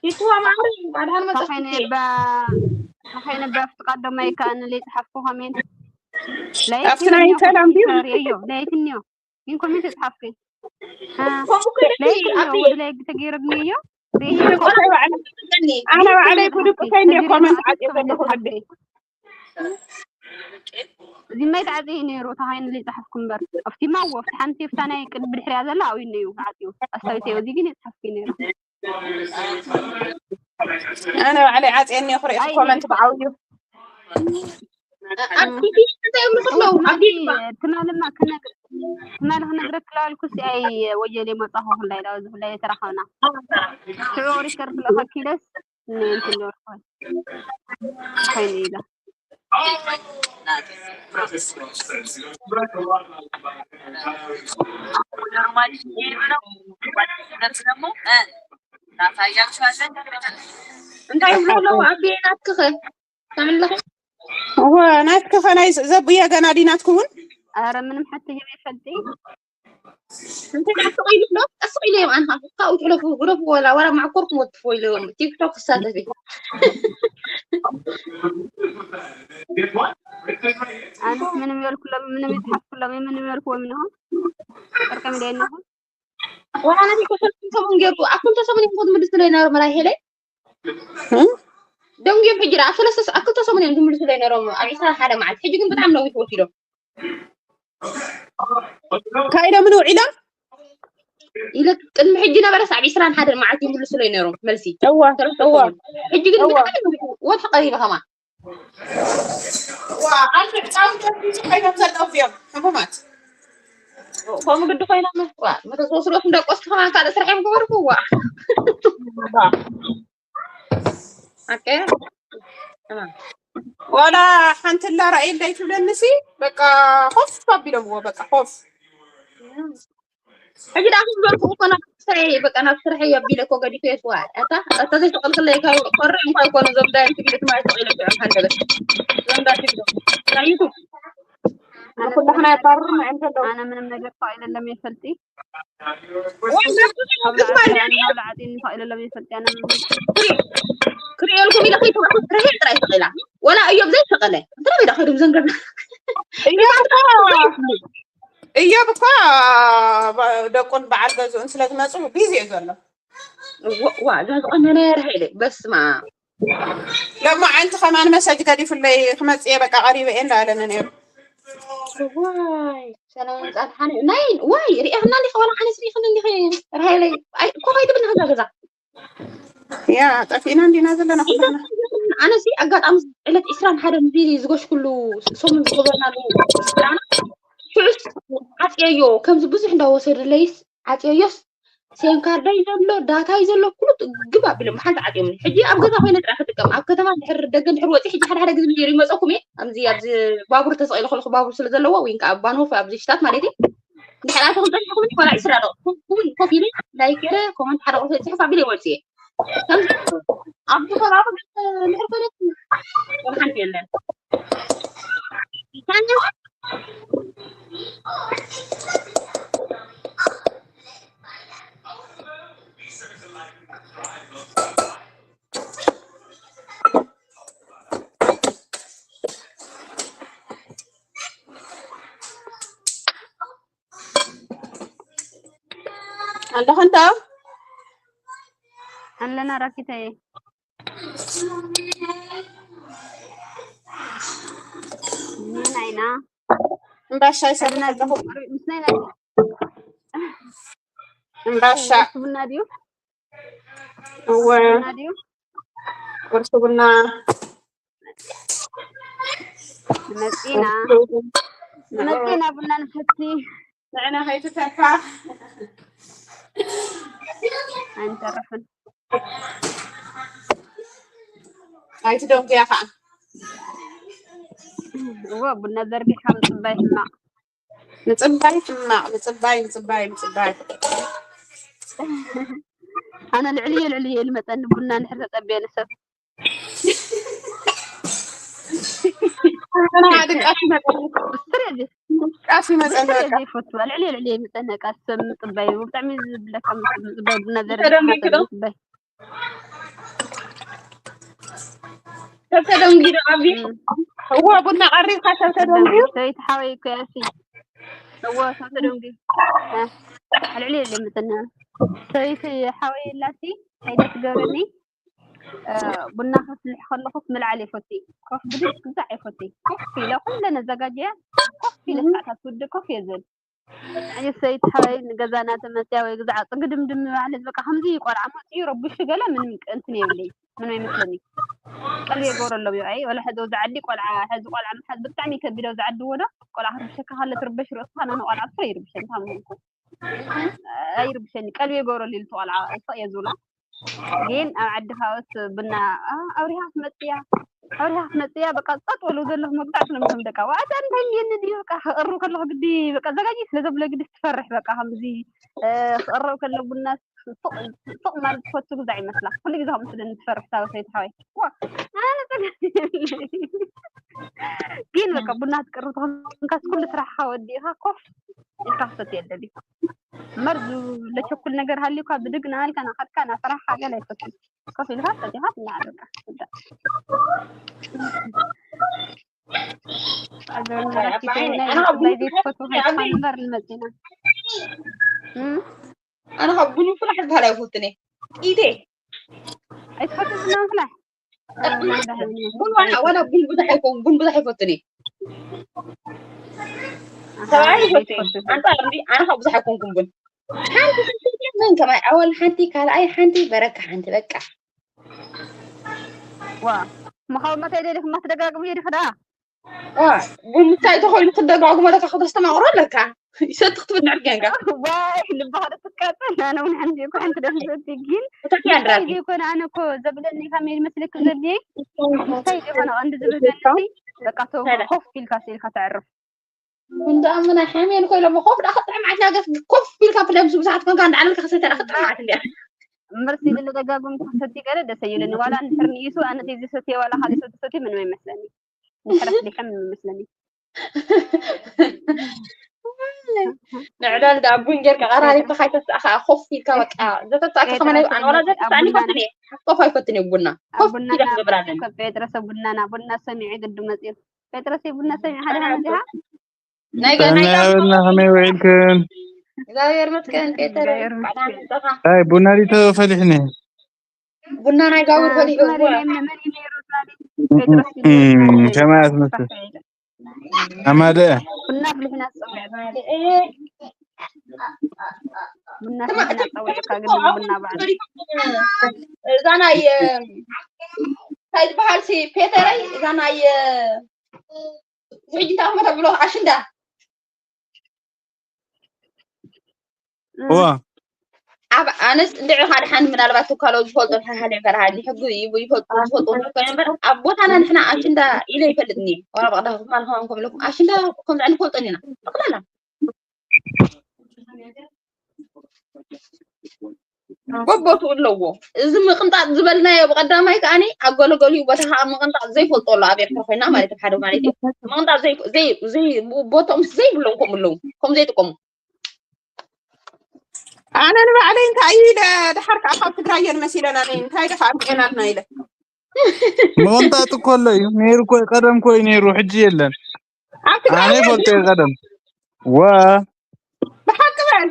ይትዋ ማዕረ፣ ባድሃን መጣ። ተኸይነ ባ-፣ ተኸይነ በፍቃድ ደማ ይከኣን ለይጽሓፍኩ ኮሜንት። ኣብቲ ናይ ሰላም ድዩ? ሪእዮ፣ ለይትንዮ። ይን ኮሜንት ጽሓፍኩ። አ፣ ከምኡ ከይደ ለይትንዮ፣ ኣብ ወዲ ላይ ተገይረብኒ እዮ። ሪእዮ። እኮ ባዕለ-፣ ኣነ ባዕለይ ብድቁ ከይኒ ኮሜንት ዓጽየ ዘለኹ ልቢ። እዚ ማይ ተዓጽየ ነይሩ፣ ተኻይኑ ዘይጸሓፍኩ እምበር። ኣብቲ ማዎ፣ ኣብቲ ሓንቲ ፍታ ናይ ቅድሚ ድሕሪያ ዘላ ኣብዩ ነዩ ተዓጽዩ። ኣስታዊሰዮ፣ እዚ ግን የጽሓፍኩ ነይሩ። ኣነ ባዕለይ ዓጽየ እኒኦ ክርኢ፣ ኣይ፣ ኮመንት ብዓብዩ። ኣብቲ እንታይ ይብሉ ከለዉ፣ ኣብ ትማልማ ክነግ-፣ ትማሊ ክነግረክ ለዋልኩ ሲ ኣይ ወየል የመጻኹ፣ ኩላይ ዳ፣ እዚ ኩላይ የተራኸብና። ሽዑ ሪከርድ ለኸኪለስ፣ እኔ እንትን ዶርኳል። ሀይሌ ይላል። እንታይ ይብሉ ኣለዉ? ኣቤ ናትክኸ? ተምለኸ? እወ፣ ናትክኸ ናይ ዘ-፣ ዘቡየ ገና ዲናትኩውን? ኧረ ምንም ሓተዮም ይፈልጢ። እንተ ቀስ ኢሉ ኣሎ፣ ቀስ ኢሉ እዮም ኣንኻ ካብኡ ትሕለፉ፣ ግደፉ፣ ወላ፣ ወላ ማዕኮርኩም ወትፎ ኢሎም ቲክቶክ ክሳተፍ እዩ። ኣነስ ምንም ይበልኩሎም፣ ምንም ይጽሓፍኩሎም፣ ምንም ይበልኩዎም እንሆ። ፍርቅም ደይ እንሆ። ወላ ነቲ እኮ ሰለስተ ሰሙን ገይሩ፣ ኣብ ክልተ ሰሙን እዮም ዝምልሱ ዝነበሩ መራይ ሄለ። እም? ደንጉዮም ሕጂ ደኣ ኣብ ሰለስተ፣ ኣብ ክልተ ሰሙን እዮም ዝምልሱ ዝነበሮም፣ ኣብ ዕስራን ሓደ መዓልቲ። ሕጂ ግን ብጣዕሚ ነዊሕ ወሲዶም። ካይደ ምን ውዒሎም? ኢለ ቅድሚ ሕጂ ነበረስ ኣብ ዕስራን ሓደን መዓልቲ ይምልሱ ነይሮም መልሲ። እወ፣ ሰለስተ እወ። ሰሙን። ሕጂ ግን እወ። ብጣዕሚ ነዊሕ፣ ወርሒ ቀሪበ ከማን። ዋ፣ ኣንተ ህፃውንቲ ሒዞም ኮይኖም ዘለዉ እዮም ሕሙማት። ከምኡ ግዲ ኮይኖም፣ ዋ፣ መተስ ወስዶት እንደቆስቲ ከማን ካልእ ስራሕ እዮም ክበርኩ፣ ዋ። ዋ። ኣቀ፣ ተማም። ዋላ ሓንቲ ላ ራእይ እንዳይ ትብለንሲ፣ በቃ ኮፍ ኣቢሎምዎ፣ በቃ ኮፍ። ሕጂ ደኣ ክብለኩ እኮ ናብ ስራሐይ፣ በቃ ናብ ስራሐይ ኣቢለ እኮ ገዲፈ የስዋ። ኣታ፣ ኣታ ዘይተቐልቅለይ ካብ ቆርዕ እንኳ ይኮኑ፣ እዞም ዳይን ትግልት ማለት ተቐይለ ሽዑ ሓንደበት። እዞም ዳይን ትግልት። ናይ ዩቱብ። ኣነ ንኩላህና ምንም የባርሩ ነገር፣ ናይ እንተለው። ኣነ ምንም ነገር ተቐይለሎም የፈልጢ። ወይ፣ ናብ ካብ ላዕሊ እስማ ኣነ፣ ካብ ላዕሊ ተቐይለሎም የፈልጢ። ኣነ ምንም ክሪኤልኩም ኢለ ከይተውኩ ስራሐይ ጥራይ ተቐይላ። ወላ እዮም ዘይተቐለ። እንታይ ቤዳ ከይዶም ዘንገብ። እዮም እኮ። እዮብ እኳ ደቁን በዓል ገዝኡን ስለ ዝመፁ ቢዚ እዩ ዘሎ። ዋ፣ ዋ፣ እዛ ዝቐነነ ርሒለ፣ በስመ ኣብ። ሎማዓንቲ ከማን መሰጅ ገዲፉለይ ክመፅእ እየ፣ በቃ ቀሪበ እየ እንዳበለኒ ነይሩ። ዋይ ሰላም ጻድሓን ናይ ዋይ ሪኢኽና እንዲኻ ዋላ ሓነስ ሪኢኽን እንዲኻ ራሄለይ። ኣይ እኮ ከይትብል ንገዛ ገዛ ያ ጠፊእና እንዲና ዘለና ኩላና። ኣነሲ ኣጋጣሚ ዕለት ዕስራን ሓደን እዚ ዝገሽኩሉ ሰሙን ዝገበርናሉ ስራና ሽዑስ ዓፅየዮ ከምዚ ብዙሕ እንዳወሰዱለይስ ዓፅየዮስ ሴም ካርዳይ ዘሎ ዳታይ ዘሎ ኩሉ ግብ ኣቢሎም ብሓንቲ ዓፅዮም። ሕጂ ኣብ ገዛ ኮይነ ጥራሕ ክጥቀም ኣብ ከተማ ድሕር ደገ ድሕር ወፂ ሕጂ ሓደ ሓደ ግዜ ነይሩ ይመፀኩም እየ። ኣብዚ ኣብዚ ባቡር ተሰቂሉ ከለኩ ባቡር ስለ ዘለዎ ወይ ከዓ ኣብ ባኖፍ ኣብዚ ሽታት ማለት እዩ ድሕር ኣተኹም ፀኒሕኩም ኮላ ዕስራ ደቂቕ ኮፍ ኢለ ላይክ ገይረ ኮመንት ሓደ ቁርሲ ፅሑፍ ኣቢለ ይወፅእ እየ። ከምዚ ኣብዚ ከባቢ ግን ድሕር ኮነት ሓንቲ የለን። ኣለኹ እንተ ኣለና ራኪተይ ምን ኣይና እምባሻ ይሰርሕ ኣለኹ። ምስናይ ናይ እምባሻ ቡና ድዩ እወ ቡና ድዩ ቁርሲ ቡና መፂና መፂና ቡና ንሰቲ ንዕና ከይትተርፋ ኣይንተርፍን ኣይትደንጉያ ከዓ እወ ቡና ዘርጊሕካ ምፅባይ ሕማቕ ምፅባይ ሕማቕ ምፅባይ ምፅባይ ምፅባይ ኣነ ልዕልየ ልዕልየ ልመፀኒ ቡና እንድሕር ተፀበየ ንሰብ ኣና ድቃስ ይመፀኒ ብስርየ ድቃስ ይመፀኒ በቃ ዘይፈትዋ ልዕልየ ልዕልየ ይመፀኒ በቃ ሰብ ምፅባይ ብጣዕሚ ዝብለካ ምፅባይ ቡና ተደንጊግዶ? ዘርጊሕካ ምፅባይ ሰብ ተደንጊዶ ኣብዚ እዎ ቡና ቀሪብካ ሰብ ተደንጉዩ ሰበይቲ ሓወይ እኮ ያሲ እዎ ሰብ ተደንጉዩ ልዕሊ የለ ምፅና ሰበይቲ ሓወይ ላሲ ከይደ ትገብረኒ ቡና ከፍልሕ ከለኹስ ምልዓል ይፈቲ ኮፍ ብድግ ግዛዕ ይፈቲ ኮፍ ኢለ ኩለ ነዘጋጀያ ኮፍ ኢለ ሰዓታት ትውድእ ኮፍ እየ ዝብል ኣየ ሰይቲ ሓወይ ንገዛና ተመፅያ ወይ ግዛዕ ፅግድምድም ማለት በቃ ከምዚ ቆልዓ መፅዩ ረቡሹ ገለ ምንም እንትን የብለይ ምንም ኣይመስለኒ ቀልቢ የገብረሎም እዩ ኣይ ወላ ሕዚ ኣብዚ ዓዲ ቆልዓ ሕዚ ቆልዓ ምሓዝ ብጣዕሚ ከቢድ ኣብዚ ዓዲ ወዶ ቆልዓ ክርብሸካ ከለ ትርበሽ ርእስኻ ናነ ቆልዓ ብስረ ይርብሸን ካብ ምንኩ ኣይርብሸኒ ቀልቢ የገብረሉ ኢሉ ቆልዓ እሰቕ እየ ዝብላ ግን ኣብ ዓዲ ካኦስ ብና ኣብሪሃ ክትመፅያ ኣብሪሃ ክትመፅያ በቃ ፀጥ በሉ ዘለኹ መግዛዕ ስለምቶም ደቃ ዋእታ እንታይ የኒ ድዩ በቃ ክቕርብ ከለኹ ግዲ በቃ ዘጋጅ ስለ ዘብለ ግዲ ትፈርሕ በቃ ከምዚ ክቕረብ ከሎ ቡና ሱቕ ማለት ትፈቱ ግዛዕ ይመስላ ኩሉ ግዜ ከምኡ ስለ ንትፈርሕ ታወሰይቲ ሓወይ ግን በቃ ቡና ትቅርብ ተኾንካስ ኩሉ ስራሕካ ወዲእካ ኮፍ ኢልካ ክሰትዮ የለን እዩ መርዙ ለቸኩል ነገር ሃልዩካ ብድግ ናልካ ናኸድካ ናፈራሕካ ገለ ኣይፈቱን ኮፍ ኢልካ ሰቲኻ ትናዓል በቃ ትብዳእ ኣዘርና ራኪተይ ናይ ብፅባይ ዘይትፈትዎ ከይትኾን እምበር ንመፂና ኣነ ካብ ቡን ፍላሕ ዝበሃል ኣይፈቱን እየ ኢደ ኣይትፈቱ ቡና ምፍላሕ ቡን ዋላ ዋላ ቡን ብዙሕ ኣይኮን ቡን ብዙሕ ኣይፈቱን እየ ሰብኣይ ይፈቱ እዩ ኣንፃር እንዲ ኣነ ካብ ብዙሕ ኣይኮንኩም ቡን ሓንቲ ሓንቲ ግን ከማይ ኣወል ሓንቲ ካልኣይ ሓንቲ በረካ ሓንቲ በቃ ዋ ምኻብ መታይ ደሊኹማ ትደጋግሙ እየ ዲኹ ደኣ ዋ ቡን ምሳይ ተኾይኑ ክትደጋግሞ ኣለካ ከተስተማቕሮ ኣለካ ይሰቲ ክትብል ንዕርግ ጌንካ ዋይ ልብኻ ዶ ትቃጠል ኣነ እውን ሓንቲ እኮ ሓንቲ ደስ ዘቲ ግን እታኪ ኣንድራኪ ዘይኮነ ኣነ እኮ ዘብለኒ ካብ ሜድ መስለክ ዘብልየ ምሳይ ዘይኮነ ቀንዲ ዝብህገኒ በቃ ቶም ኮፍ ኢልካ ስኢልካ ተዕርፍ እንዳ ኣመና ሓሜን ኮይሎም ኮፍ ዳ ክጥዕም ዓድና ገፍ ኮፍ ኢልካ ብደም ብዙሓት ኮንካ እንዳዓለልካ ክሰተ ዳ ክጥዕም ዓድ እንዲያ እምበር ሲድሊ ደጋግም ክሰቲ ገለ ደስ ኣይብለኒ ዋላ እንድሕር ንኢሱ ኣነ ተይዝሰትየ ዋላ ካልእ ሰብ ዝሰትየ ምንም ኣይመስለኒ እንድሕር ኣፍሊሐ ምንም ይመስለኒ ንዕዳል ዳ ቡን ጌርካ ቀራሪብካ ካይተስኣ ከዓ ኮፍ ኢልካ በቃ ዘተስኣካ ከመነ ኣነ ዋላ ዘተስኣኒ ይፈትን እየ ኮፍ ኣይፈትን እየ ቡና ኮፍ ኢላ ክገብር ኣለኒ ጴጥሮስ ቡናና ቡና ሰሚዐ ግዱ መፅኡ ጴጥሮስ ቡና ሰሚዐ ሓደ ሃመዚሃ ናይ ገና ጥዕና ያብልና ከመይ ውዒልክን እግዚኣብሔር መስገን ጴጥር ባዕላ ንስኻ ኣይ ቡና ዲቶ ፈሊሕኒ ቡና ናይ ጋውር ፈሊሑ ጴጥሮስ ከመይ ኣትመስል ኣማደ ቡና ኣፍሊሕና ጸውዕ ቡና ኣፍሊሕና ጸውዕካ ግን ቡና በዓል እዛ ናይ እንታይ ዝበሃል ሲ ፔተረይ እዛ ናይ ሕጂ እንታይ ክመ ተብሎ ኣሽንዳ እዋ ኣብ ኣነስ እንድዒ ካልሓን ምናልባት ትካሎ ዝፈልጦ ሓሓደ ፈርሃ ሕጊ ይፈልጡ ዝፈልጡ ኮይኑ እምበር ኣብ ቦታና ንሕና ኣሽንዳ ኢለ ይፈልጥኒ ወላ በቕዳ ክማል ከማን ከምለኩም ኣሽንዳ ከምዚ ኣይንፈልጦን ኢና ጠቕላላ በቦቱ ኣለዎ እዚ ምቕንጣጥ ዝበልናዮ ብቐዳማይ ከዓኒ ኣገለገሊኡ ቦታ ከዓ ምቕንጣጥ ዘይፈልጦ ኣሎ ኣብ ኤርትራ ኮይና ማለት ሓደ ማለት እዩ ምቕንጣጥ ቦቶም ዘይብሎም ከም ኣለዉ ከም ዘይጥቀሙ ኣነ ንባዕለይ እንታይ ኢለ ድሓር ከዓ ካብ ትግራይ እየን መሲለና ነይ እንታይ ድካ ኣብቄናልና ኢለ ምቕንጣጥ እኮ ኣሎ እዩ ነይሩ እኮ ቀደም እኮ እዩ ነይሩ ሕጂ የለን ኣብ ትግራይ ኣነ ይፈልጦ እዩ ቀደም ወ ብሓቂ በል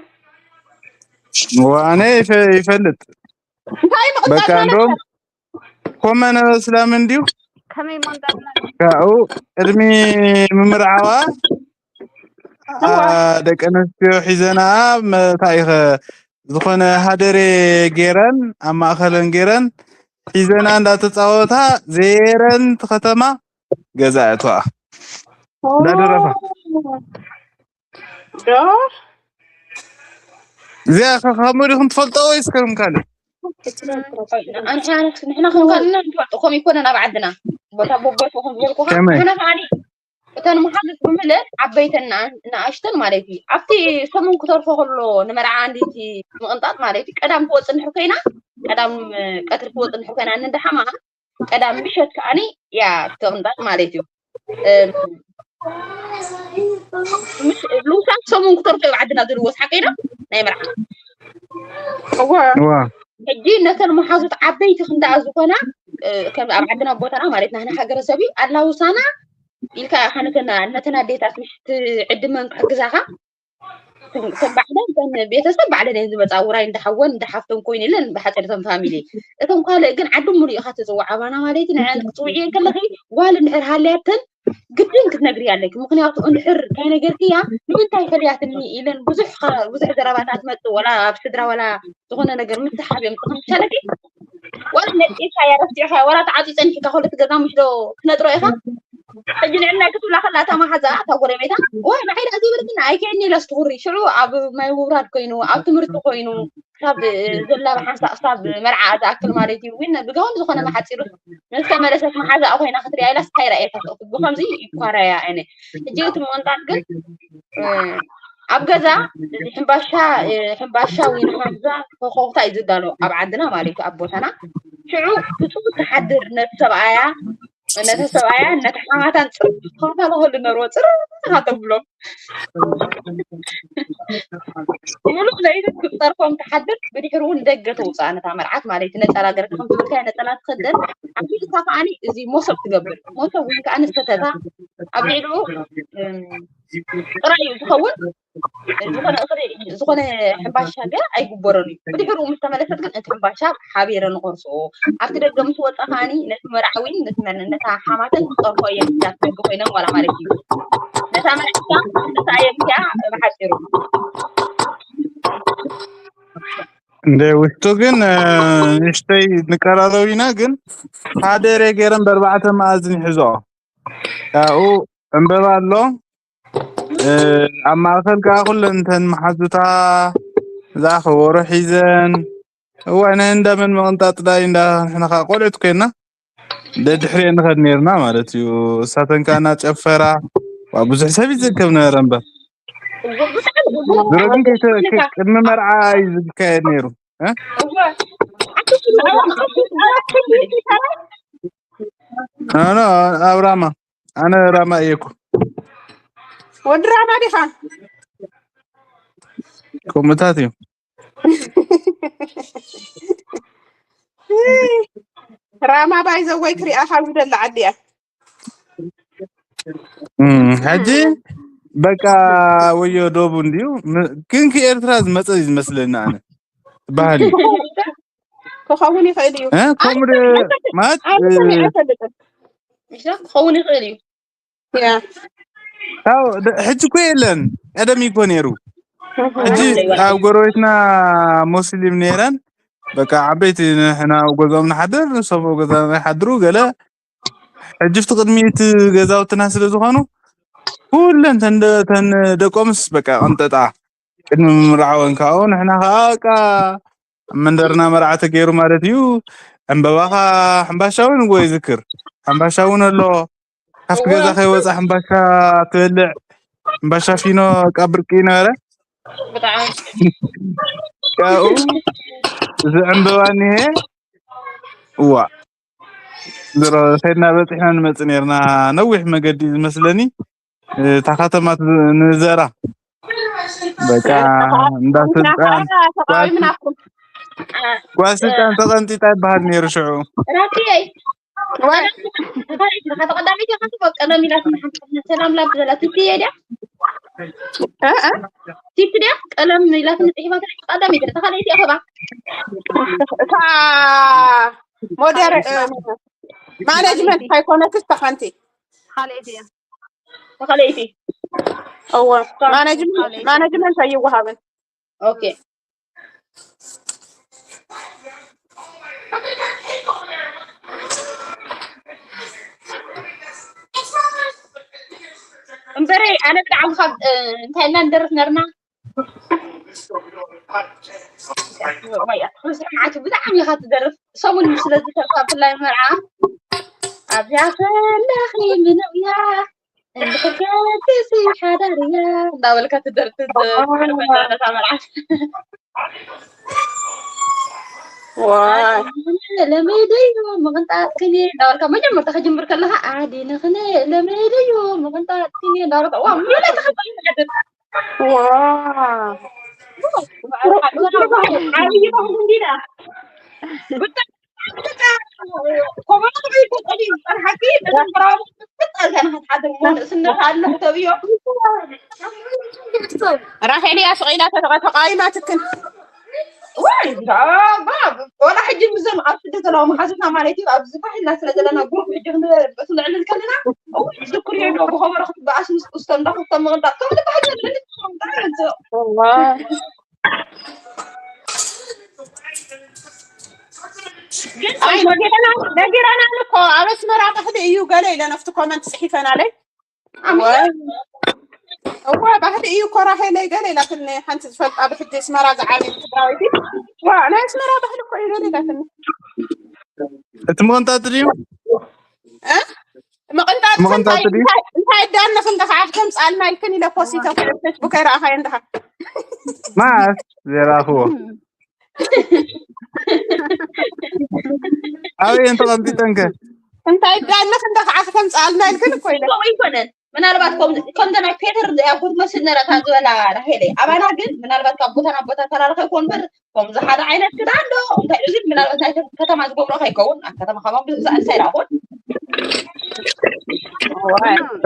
ወ ኣነ ይፈ- ይፈልጥ እንታይ ምቕንጣጥ በቃ እንደውም ኮመነ እስላም እንዲዩ ከመይ መንዳትና ካብኡ ቅድሚ ምምርዓዋ ኣ፣ ደቂ ኣንስትዮ ሒዘና መታኢኸ ዝኾነ ሃደሬ ገይረን ኣብ ማእኸለን ገይረን ሒዘና እንዳተፃወታ ዘየረን እቲ ከተማ ገዛ እተዋ እንዳደረፋ ዶ እዚኣ ከ- ከምኡ ዲኹም ትፈልጦ ወይስ ከም ካልእ ንሕና ከም ካልእና ንፈልጦ ከም ይኮነን ኣብ ዓድና ቦታ ቦቦት ከም ዝበልኩኻ ከመይ? ንሕና ከዓኒ እተን መሓዙት ብምልእ ዓበይተን ንኣ- ንኣሽተን ማለት እዩ ኣብቲ ሰሙን ክተርፎ ከሎ ንመርዓ እንዲቲ ምቕንጣጥ ማለት እዩ ቀዳም ክወፅእ እንድሕር ኮይና ቀዳም ቀትሪ ክወፅእ እንድሕር ኮይና ንድሓማ ቀዳም ምሸት ከዓኒ እያ ትቕንጣጥ ማለት እዩ እም፣ ምሽ- ልውሳን ሰሙን ክተርፎ እዩ ዓድና ዝልወስ ሓቀይና ናይ መርዓ እወ ዋ ሕጂ ነተን መሓዙት ዓበይቲ ክንደኣ ዝኾና እ፣ ከም ኣብ ዓድና ቦታና ማለት ናህና ሃገረሰብ እዩ ኣላውሳና ኢልካ ኢኻ ነተን ነተን ኣዴታት ምሽ ትዕድመን ክሕግዛኻ ከም ባዕለን ከም ቤተሰብ ባዕለን እየን ዝመፃ ውራይ እንዳሓወን እንዳሓፍተን ኮይኑ ኢለን ብሓፂር እተን ፋሚሊ እቶም ካልእ ግን ዓዲ ሙሉእ ኢኻ ትፅውዕ ኣባና ማለት እዩ ንዐን ክትፅውዕየን ከለኺ ጓል እንድሕር ሃልያተን ግድን ክትነግሪ ኣለኪ ምክንያቱ እንድሕር ከይነገርክያ ንምንታይ ፈልያትኒ ኢለን ብዙሕ ብዙሕ ዘረባታት መፅእ ወላ ኣብ ስድራ ወላ ዝኾነ ነገር ምትሓብ እዮም ዝኽምሻለኪ ዋላ ነፂርካ እያ ረሲዕካ ዋላ ተዓፂፀን ሒካ ከሎ ትገዛ ምሽ ዶ ትነጥሮ ኢኻ ሕጂ ንዕና ክትብላ ከላ እታ መሓዛ እታ ጎረቤታ ወይ ንዓይ ዳኣ ዘይበለትና ኣይከይድኒ ኢላ ስትኹሪ ሽዑ ኣብ ማይ ውራድ ኮይኑ ኣብ ትምህርቲ ኮይኑ ክሳብ ዘላብ ሓንሳእ ክሳብ መርዓ ዝኣክል ማለት እዩ ግን ብገሆን ዝኾነ መሓፂሩ ንዝተመለሰት መሓዛኣ ኮይና ክትሪያ ኢላ ስታይ ራእየታ ትቕትል ብከምዚ ይኳራያ ኣነ ሕጂ እቲ ምቕንጣጥ ግን ኣብ ገዛ እዚ ሕምባሻ ሕምባሻ ወይ ንሓምዛ ኮኾብታ እዩ ዝዳሎ ኣብ ዓድና ማለት እዩ ኣብ ቦታና ሽዑ ብፅቡቅ ትሓድር ነቲ ሰብኣያ ነቲ ሰብኣያ ነቲ ሓማታን ፅርታ ለኸሉ ነርዎ ፅርታ ተብሎም ሙሉእ ለይትን ክትፀርፎም ትሓድር ብድሕሪ እውን ደገ ተውፅኣ ነታ መርዓት ማለት እዩ ነፀላ ገርካ ከም ትብልካዮ ነፀላ ትኸደን ኣብቲ ልሳ ከዓኒ እዚ ሞሰብ ትገብር ሞሰብ ወይ ከዓ ንሰተታ ኣብ ልዕሊኡ ጥራይ እዩ ዝኸውን ዝኾነ እኽሊ ዝኾነ ሕምባሻ ገ ኣይግበረሉ እዩ ብድሕሪኡ ምስ ተመለሰት ግን እቲ ሕምባሻ ሓቢረ ንቆርሶ ኣብቲ ደገ ምስ ወፀ ከዓኒ ነቲ መርዓዊን ነቲ መን ነታ ሓማተን ክፀርፎ እየን እያ ትሕጊ ኮይነን ዋላ ማለት እዩ ነታ መርዓታ ክልተ ኣየምትያ ብሓፂሩ እንደ ውሽጡ ግን ንሽተይ ንቀራረብ ኢና ግን ሓደ ሬ ገይረን በርባዕተ መኣዝን ይሕዝኦ ካብኡ ዕምበባ ኣሎ ኣብ ማእከል ከዓ ኩለን እተን መሓዙታ ዝኣኸበሮ ሒዘን እዋይ ናይ እንዳመን ምቕንጣጥ ዳይ እንዳ ንሕና ከዓ ቆልዑት ኮይና ደድሕሪኤን ንኸድ ነርና ማለት እዩ እሳተን ከዓ እናጨፈራ ዋ ብዙሕ ሰብ ይዝከብ ነበረ እምበር ድሮ ግን ቅድሚ መርዓ እዩ ዝካየድ ነይሩ ኖ ኣብ ራማ ኣነ ራማ እየ እኮ ወዲ ራማ ዲኻ ከምኡታት እዩ ራማ ባይዘወይ ክሪኣ ካብ ዝደሊ ዓዲ እያ ሕጂ በቃ ወዮ ዶቡ እንድዩ ክንኪ ኤርትራ ዝመፀ እዩ ዝመስለኒ ኣነ ባህል እዩ ክኸውን ይኽእል እዩ ከምኡ ማለት ኣይፈልጥም ክኸውን ይኽእል እዩ ያ ሕጂ እኮ የለን። ቀደም እኮ ነይሩ። ሕጂ ኣብ ጎረቤትና ሞስሊም ነይረን። በቃ ዓበይቲ ንሕና ኣብ ገዛኦም ንሓድር፣ ንሶም ኣብ ገዛና ይሓድሩ። ገለ ሕጂ ኣብቲ ቅድሚት ገዛውትና ስለ ዝኾኑ ኩለን ተን ደ- ተን ደቆምስ በቃ ቀንጠጣ። ቅድሚ ምምርዓወን ካብኡ ንሕና ከዓ በቃ ኣብ መንደርና መርዓ ተገይሩ ማለት እዩ። ዕምበባኻ ሕምባሻ እውን እኮ ይዝክር። ሕምባሻ እውን ኣሎ። ካብቲ ገዛ ከይወፃ ሕምባሻ ትበልዕ። ሕምባሻ ፊኖ በቃ ብርቂ ነበረ። ካብኡ እዚ ዕምበባ እኒሄ። እዋ ዝሮ ከድና በፂሕና ንመፅእ ነርና። ነዊሕ መገዲ ዝመስለኒ እታ ከተማ ንዘራ በቃ እንዳ ስልጣን ጓል ስልጣን ተቐንጢጣ ይበሃል ነይሩ ሽዑ። ራኪየይ ተቐዳሚት ኢኻ ትበል ቀደም ኢላትና ሓንቲ ሰላም ላብ ዘላ ቲቲ እየ ድያ ቲቲ ድያ ቀለም ኢላትና ፅሒፋ ቀዳሚት እያ ተኻለይቲ እያ ከባ እታ ሞደር ማኔጅመንት ካይኮነትስ ተኻንቲ ተኻለይቲ እወ ማኔጅመንት ኣይወሃብን ኦኬ እምበረይ ኣነ ብጣዕሚ ካብ እንታይ እና ንደርፍ ነርና ብጣዕሚ ኢኻ ትደርፍ ሰሙን ስለ ዝተርፋ ብፍላይ መርዓ ኣብዚኣ ከለኺ ምንውያ እንድሕር ከድሲ ሓዳር እያ እንዳበልካ ትደርፍ ትዘርፍ መርዓ ለመይደዮ ምቕንጣጥ ክኔ እንዳበልካ መጀመርታ ከጅምር ከለካ ዓዲ ንክነ ለመይደዮ ምቕንጣጥ ክኔ እንዳበልካ ዋ ሙሉእ ተኸታተል ዓብይ ባህሊ እንዲና ራሄል እያ ስቕ ኢላ ተቓይማትክን። ወላ ሕጂ ምዞም ኣብ ስደት ዘለዉ መሓዙትና ማለት እዩ ኣብዚ ፋሕ ኢልና ስለ ዘለና ግሩፕ ሕጂ ክንዕልል ከለና ዝክር የሎ ብኸበሮ ክትበኣስ ምስ ውስቶም እንዳክፍቶም ምቕንጣጥ ከም ዝበሃል ነጊረናን እኮ ኣብ ኣስመራ ባህሊ እዩ ገለ ኢለን ኣብቲ ኮመንት ፅሒፈናለይ እወ ባህሊ እዩ እኮ ራሄለይ ገለ ኢላትኒ ሓንቲ ዝፈልጣ ብሕጂ ኣስመራ ዝዓበየት ትግራወይቲ ዋ ናይ ኣስመራ ባህሊ እኮ እዩ ገለ ኢላትኒ እቲ ምቕንጣጥ ድዩ ምቕንጣጥ እንታይ ዳንኽ እንተ ከዓ ተምፃልና ኢልክን ኢለ ፖስተ ፌስቡክ ኣይረኣኻዮ እንድኻ ማስ ዘይረኣኽዎ ኣበይ እንተ ቀምጢጠንከ እንታይ ዳንኽ እንደ ከዓ ክተምፃልና ኢልክን እኮ ኢለ ይኮነን ምናልባት ከምተ ናይ ፔተር ያጎት መስል ነረ ካብ ዝበላ ራሄለ ኣባና ግን ምናልባት ካብ ቦታ ናብ ቦታ ተላልኸ ይኮን በር ከምዚ ሓደ ዓይነት ክዳን ዶ እንታይ እዚ ምናልባት ናይ ከተማ ዝገብሮ ከይከውን ኣብ ከተማ ከማን ብዙሕ ዝኣንሳ ይላኹን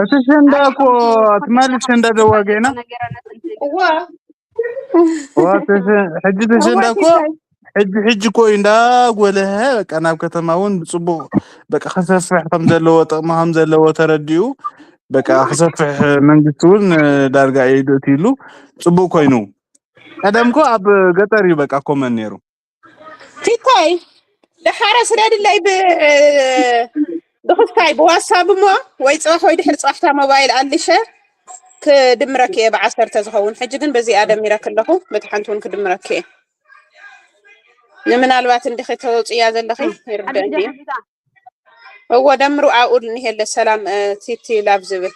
እቲ ሸንዳ እኮ ትማሊ ሸንዳ ደዋገና እዋ ሕጂ ተሸንዳ እኮ ሕጂ ሕጂ እኮ እዩ እንዳጎለሀ በቃ ናብ ከተማ እውን ብፅቡቅ በቃ ክሰፍሕ ከም ዘለዎ ጥቅሚ ከም ዘለዎ ተረዲኡ በቃ ክሰፍሕ መንግስቲ እውን ዳርጋ እዩ እትይሉ ፅቡቅ ኮይኑ ቀደም እኮ ኣብ ገጠር እዩ በቃ ኮመን ነይሩ ቲታይ ደሓረ ስደድለይ ብ ብክስታይ ብዋትሳብ እሞ ወይ ፅባሕ ወይ ድሕሪ ፅባሕታ ሞባይል ኣልሸ ክድምረክ እየ ብዓሰርተ ዝኸውን ሕጂ ግን በዚኣ ደሚረክ ኣለኹ በቲ ሓንቲ እውን ክድምረክ እየ ንምናልባት እንዲኺ ተውፅያ ዘለኺ ይርደአኒ እዎ ደምሩ ኣብኡ እኒሄለ ሰላም ቲቲ ላቭ ዝብል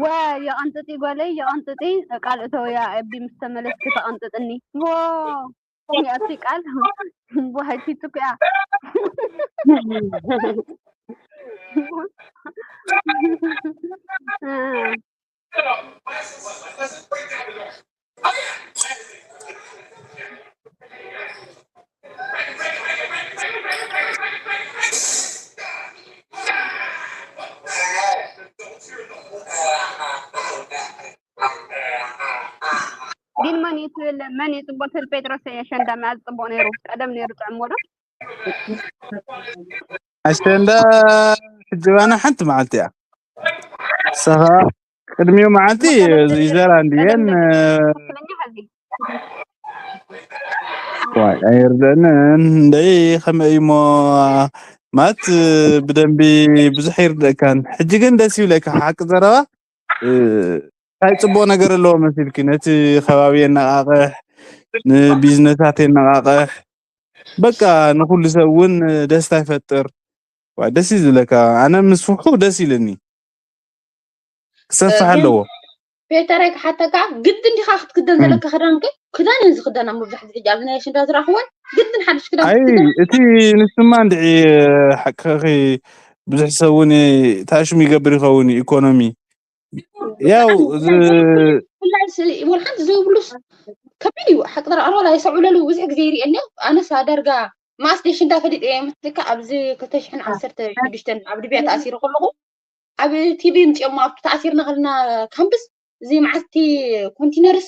ወ የቐንጥጢ ጓለይ የቐንጥጢ ቃል እተውያ ኣቢ ምስ ተመለስኪ ተቐንጥጥኒ ዎ ያቲ ቃል ቡሃይቲ ትኩያ ግን መን እዩ ትብል መን እዩ ፅቡቅ ትብል ጴጥሮስ ኣሸንዳ መዓዝ ፅቡቅ ነይሩ ቀደም ነይሩ ጥዕሞ ዶ ኣሸንዳ ሕጂ ባና ሓንቲ መዓልቲ እያ። ሰኻ ቅድሚኡ መዓልቲ ይዘራ እንድየን ዋይ ኣይርደንን እንደይ ከመይ እሞ ማት ብደንቢ ብዙሕ ይርደእካን። ሕጂ ግን ደስ ይብለካ ሓቂ ዘረባ እንታይ ጽቡቕ ነገር ኣለዎ መሲልኪ ነቲ ከባቢ የነቓቕሕ ንቢዝነሳት የነቓቕሕ በቃ ንኹሉ ሰብ እውን ደስታ ይፈጥር። ዋ ደስ እዩ ዝብለካ። ኣነ ምስ ፍሑ ደስ ኢልኒ። ክሰፍሕ ኣለዎ። ፔተረይ ክሓተካ ግድን ዲኻ ክትክደን ዘለካ ክዳን ከ ክዳን እየን ዝክደና መብዛሕትኡ ሕጂ ኣብዚ ናይ ኣሸንዳ ዝረኣኽወን ግድን ሓድሽ ክዳን ኣይ ክትክደን እቲ ንስማ እንድዒ ሓቅኺ ብዙሕ ሰብ እውን ታሽሙ ይገብር ይኸውን እዩ ኢኮኖሚ ያው ዝ- ብፍላይ ስ- ወላ ሓንቲ ዘይብሉስ ከቢድ እዩ ሓቂ ጥራይ ኣርባዕተ ኣይሰዕብለሉ ብዙሕ ግዜ ይርእየኒ ኣነስ ኣደርጋ ማስ ደሽ እንዳፈሊጥ እየ ምትካ ኣብዚ ክልተ ሽሕን ዓሰርተ ሽዱሽተን ኣብ ሊብያ ተኣሲሩ ከለኹ ኣብ ቲቪ ምፅኦም ኣብ ተኣሲርና ከለና ካምፕስ እዚ መዓልቲ ኮንቲነርስ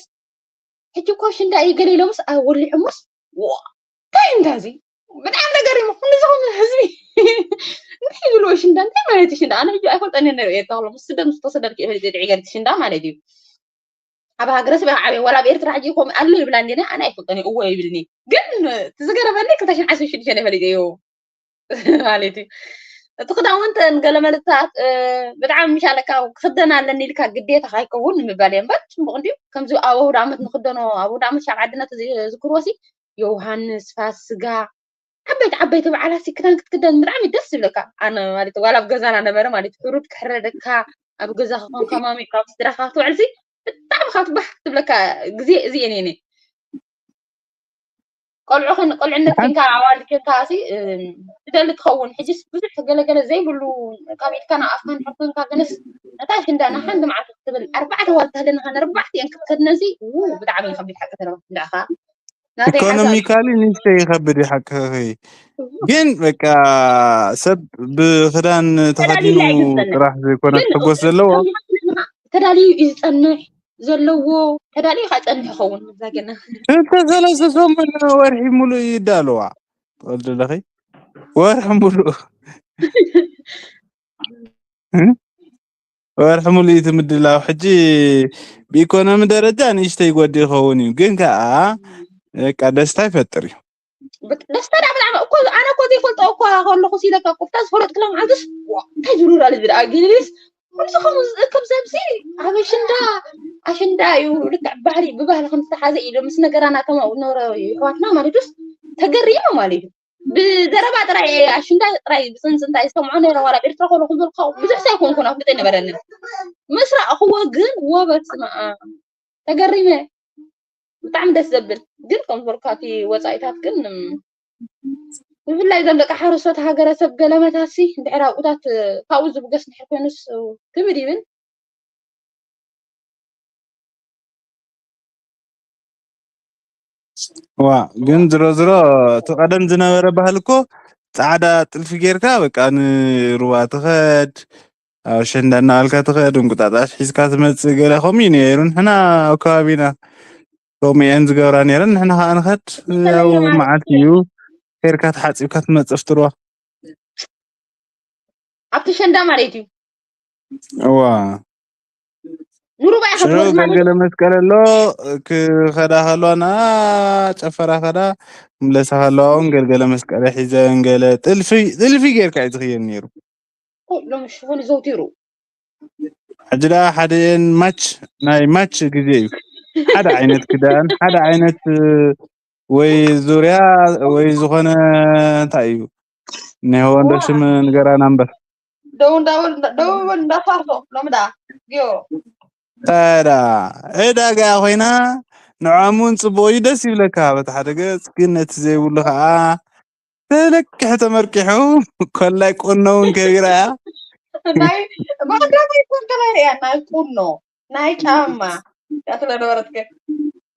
ሕጂ እኮ ሽንዳ እዩ ገለ ኢሎምስ ወሊዖምስ እንታይ እዩ እንዳ እዚ ብጣዕሚ ነገር እዩ ኩሉ ዝኾነ ህዝቢ እንታይ ዝብልዎ ሽንዳ እንታይ ማለት እዩ ሽንዳ ኣነ ሕጂ ኣይፈልጠን እየ ነርኢ ከሎ ምስ ስደት ምስ ተሰደድክ እየ ፈሊጠ ድዒ ገርኪ ሽንዳ ማለት እዩ ኣብ ሃገረ ስበ ዓበየ ወላ ኣብ ኤርትራ ሕጂ ከምኡ ኣሎ ይብላ እንዲነ ኣነ ኣይፈልጠን እየ እዎ ይብልኒ ግን እቲ ዝገረመኒ ክልተ ሽሕን ዓሰርተ ሽዱሽተ እየ ፈሊጠዮ ማለት እዩ እቲ ክዳውንተን ገለ መልእክታት ብጣዕሚ ምሻለካ ክክደን ኣለኒ ኢልካ ግዴታ ካይከውን ንምባል እየ እምበር ፅቡቅ እንድዩ ከምዚ ኣብ ኣውደ ዓመት ንክደኖ ኣብ ኣውደ ዓመት ሻብ ዓድና ዝክርወሲ ዮውሃንስ ፋስጋ ዓበይቲ ዓበይቲ በዓላት ሲ ክዳን ክትክደን ብጣዕሚ ደስ ዝብለካ ኣነ ማለት ዋላ ኣብ ገዛና ነበረ ማለት ሕሩድ ክሕረደካ ኣብ ገዛ ክኾንካ ማሚዕካ ኣብ ስድራካ ክትውዕል ሲ ብጣዕሚ ካብ ትባህ ክትብለካ ግዜ እዚ እየ ነይነ ቆልዑ ክን ቆልዕነት ኪንካ ኣዋልድ ኪንካ ሲ ትደሊ ትኸውን ሕጅስ ብዙሕ ገለገለ ዘይብሉ ካብ ኢድካ ናብ ኣፍካ ንሕር ኮንካ ግንስ ነታ ሽንዳ ንሓንቲ መዓልቲ ክትብል ኣርባዕተ ዋልታ ኣለና ነርባዕቲኤን ክትከድነን ሲ ብጣዕሚ ከቢድ ሓቂ ተረባ ንዕኻ ኢኮኖሚካሊ ንእሽተይ ይኸብድ እዩ ሓቅኺ ግን በቃ ሰብ ብክዳን ተኸዲኑ ጥራሕ ዘይኮነ ክሕጎስ ዘለዎ ተዳልዩ እዩ ዝፀንሕ ዘለዎ ተዳልዩ ከዓ ፀንሕ ይኸውን ዛገና ክልተ ሰለስተ ሰሙን ወርሒ ሙሉእ ይዳለዋ ትፈልጡ ኣለኺ ወርሒ ሙሉእ ወርሒ ሙሉእ እቲ ምድላው ሕጂ ብኢኮኖሚ ደረጃ ንእሽተይ ጎዲ ይኸውን እዩ ግን ከዓ በቃ ደስታ ይፈጥር እዩ ደስታ ዳ ብጣዕሚ እኮ ኣነ እኮ ዘይፈልጦ እኮ ከለኹ ሲለካ እኮ ብታ ዝፈለጥክላ መዓልትስ እንታይ ዝብሉ ራሊ ዝደኣ ጊሊስ ከምዚ ከምኡ ዝእከብ ሰብሲ ኣብ ኣሽንዳ ኣሽንዳ እዩ ልክዕ ባህሊ ብባህሊ ከም ዝተሓዘ እዩ ምስ ነገራና ከማኡ ኖረ ይሕዋትና ማለት ስ ተገሪሙ ማለት እዩ ብዘረባ ጥራይ ኣሽንዳ ጥራይ ብፅንፅንታ ይሰምዖ ነረ ዋላ ኤርትራ ኮነ ክዘልካ ብዙሕ ሳይኮንኩን ኣፍልጠ ነበረንን ምስ ረኣኽዎ ግን ወበስመኣ ተገሪመ ብጣዕሚ ደስ ዘብል ግን ከም ዝበልካ እቲ ወፃኢታት ግን ብፍላይ እዞም ደቂ ሓረስቶት ሃገረሰብ ገለመታሲ እንድሕር ኣብኡታት ካብኡ ዝብገስ እንድሕር ኮይኑስ ክብድ ይብል ዋ ግን ዝሮ ዝሮ እቲ ቀደም ዝነበረ ባህል እኮ ፃዕዳ ጥልፊ ጌርካ በቃ ንሩባ ትኸድ ኣብ ሸንዳ እናበልካ ትኸድ እንቁጣጣሽ ሒዝካ ትመፅእ ገለ ከምኡ እዩ ነይሩ ንሕና ኣብ ከባቢና ከምኡ እየን ዝገብራ ነይረን ንሕና ከዓ ንኸድ ያው መዓልቲ እዩ ኬርካ ተሓፂብካ ትመፅእ ፍትርዋ ኣብቲ ሸንዳ ማለት እዩ እዋ ንሩባ ሽዑ ገልገለ መስቀል ኣሎ ክኸዳ ከለዋ ና ጨፈራ ከዳ ምለሳ ከለዋ እውን ገልገለ መስቀል ሒዘን ገለ ጥልፊ ጥልፊ ጌርካ እዩ ዝኽየድ ነይሩ ሎም ሽፎን ዘውቲሩ ሕጂ ደኣ ሓደ ማች ናይ ማች ግዜ እዩ ሓደ ዓይነት ክዳን ሓደ ዓይነት ወይ ዙርያ ወይ ዝኾነ እንታይ እዩ እኒሆ እንዶ ሽም ንገራና እምበር ደው እንዳበል ደው በል እንዳፋርሶ ሎሚ ደኣ ጊዮ ታዳ ዕዳጋ ኮይና ንዖም እውን ፅቡቅ እዩ ደስ ይብለካ በቲ ሓደ ገፅ ግን ነቲ ዘይብሉ ከዓ ተለቅሑ ተመርቂሑ ኮላይ ቁኖ እውን ከቢራ እያ ናይ ብኣጋጣሚ ኮንከላ ሪያ ናይ ቁኖ ናይ ጫማ እያ ትብለ ነበረት ግን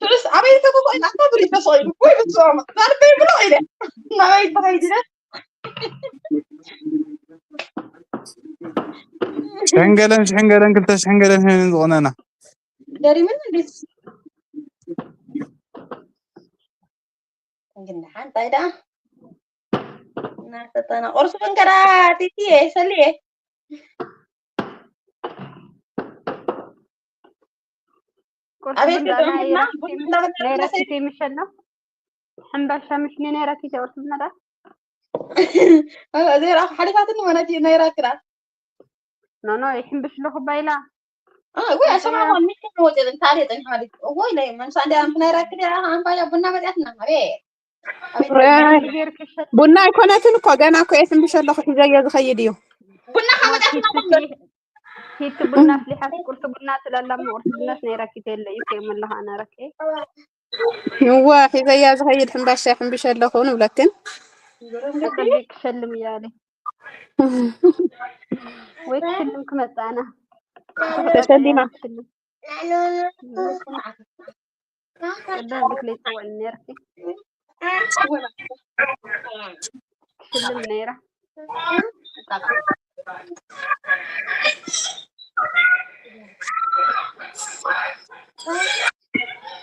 ትዕስ ኣበይ ተተኮይና ኣታ ብሪት ተሰቂሉ ወይ ብትሰማ ዛልበይ ብሎ ኢለ ናበይ ተኸይድነ ሽሕን ገለን ሽሕን ገለን ክልተ ሽሕን ገለን ሄንን ዝቆነና ገሪምን እንዴት ግን ሓንታይ ደኣ እናሰጠና ቁርሲ ክንከዳ ቲቲየ ሰልየ ቁርሲ ኣቤት ቡና ገጠምና ናይ ረኪቴ ምሸት ነው። ሕምባሻ ምሽኒ ናይ ረኪቴ ቁርሲ ቡና ዳ ዘይራ ሓሊፋትኒ ማለት እዩ ናይ ራክራ ኖ ኖ ይሕምብሽ ኣለኹ ባይላ ወይ ኣሰማማን ምሽት ወጤ ታሌ ጠኝ ማለት ወይ ላይ መንሳ እንደ አንተ ናይ ራክራ አንባያ ቡና መጣትና አቤት ጌርክሸት ቡና ኣይኮነትን እኮ ገና እኮ የትንብሽ ኣለኹ ሒዘዮ ዝኸይድ እዩ። ቡና ከመጣትና ሂቲ ቡና ኣፍሊሓት ቁርሲ ቡና ትላላ ቁርሲ ቡናስ ናይ ረኪቴ የለ እዩ ከይመለኻ ኣነ ረኪ እወ ሒዘያ ዝኸይድ ሕምባሻ ሕምብሽ ኣለኹ ንብለክን። ተጸቢቅ ክሸልም እያለ ወይ ክሽልም ክመጽእ ኣነ ተሸሊማ ክሽልም ቅድም ልክለይ ትጸውዕኒ ነርኪ ክሽልም ነይራ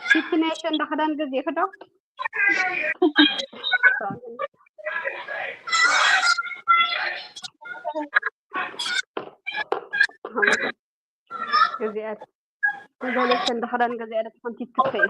ፊትነሽ እንዳ ክዳን ገዚእኺ ዶ ገዚኣት ንገለሰ እንዳ ክዳን ገዚኣ ዶ ትኾን ቲክቶክ እዩ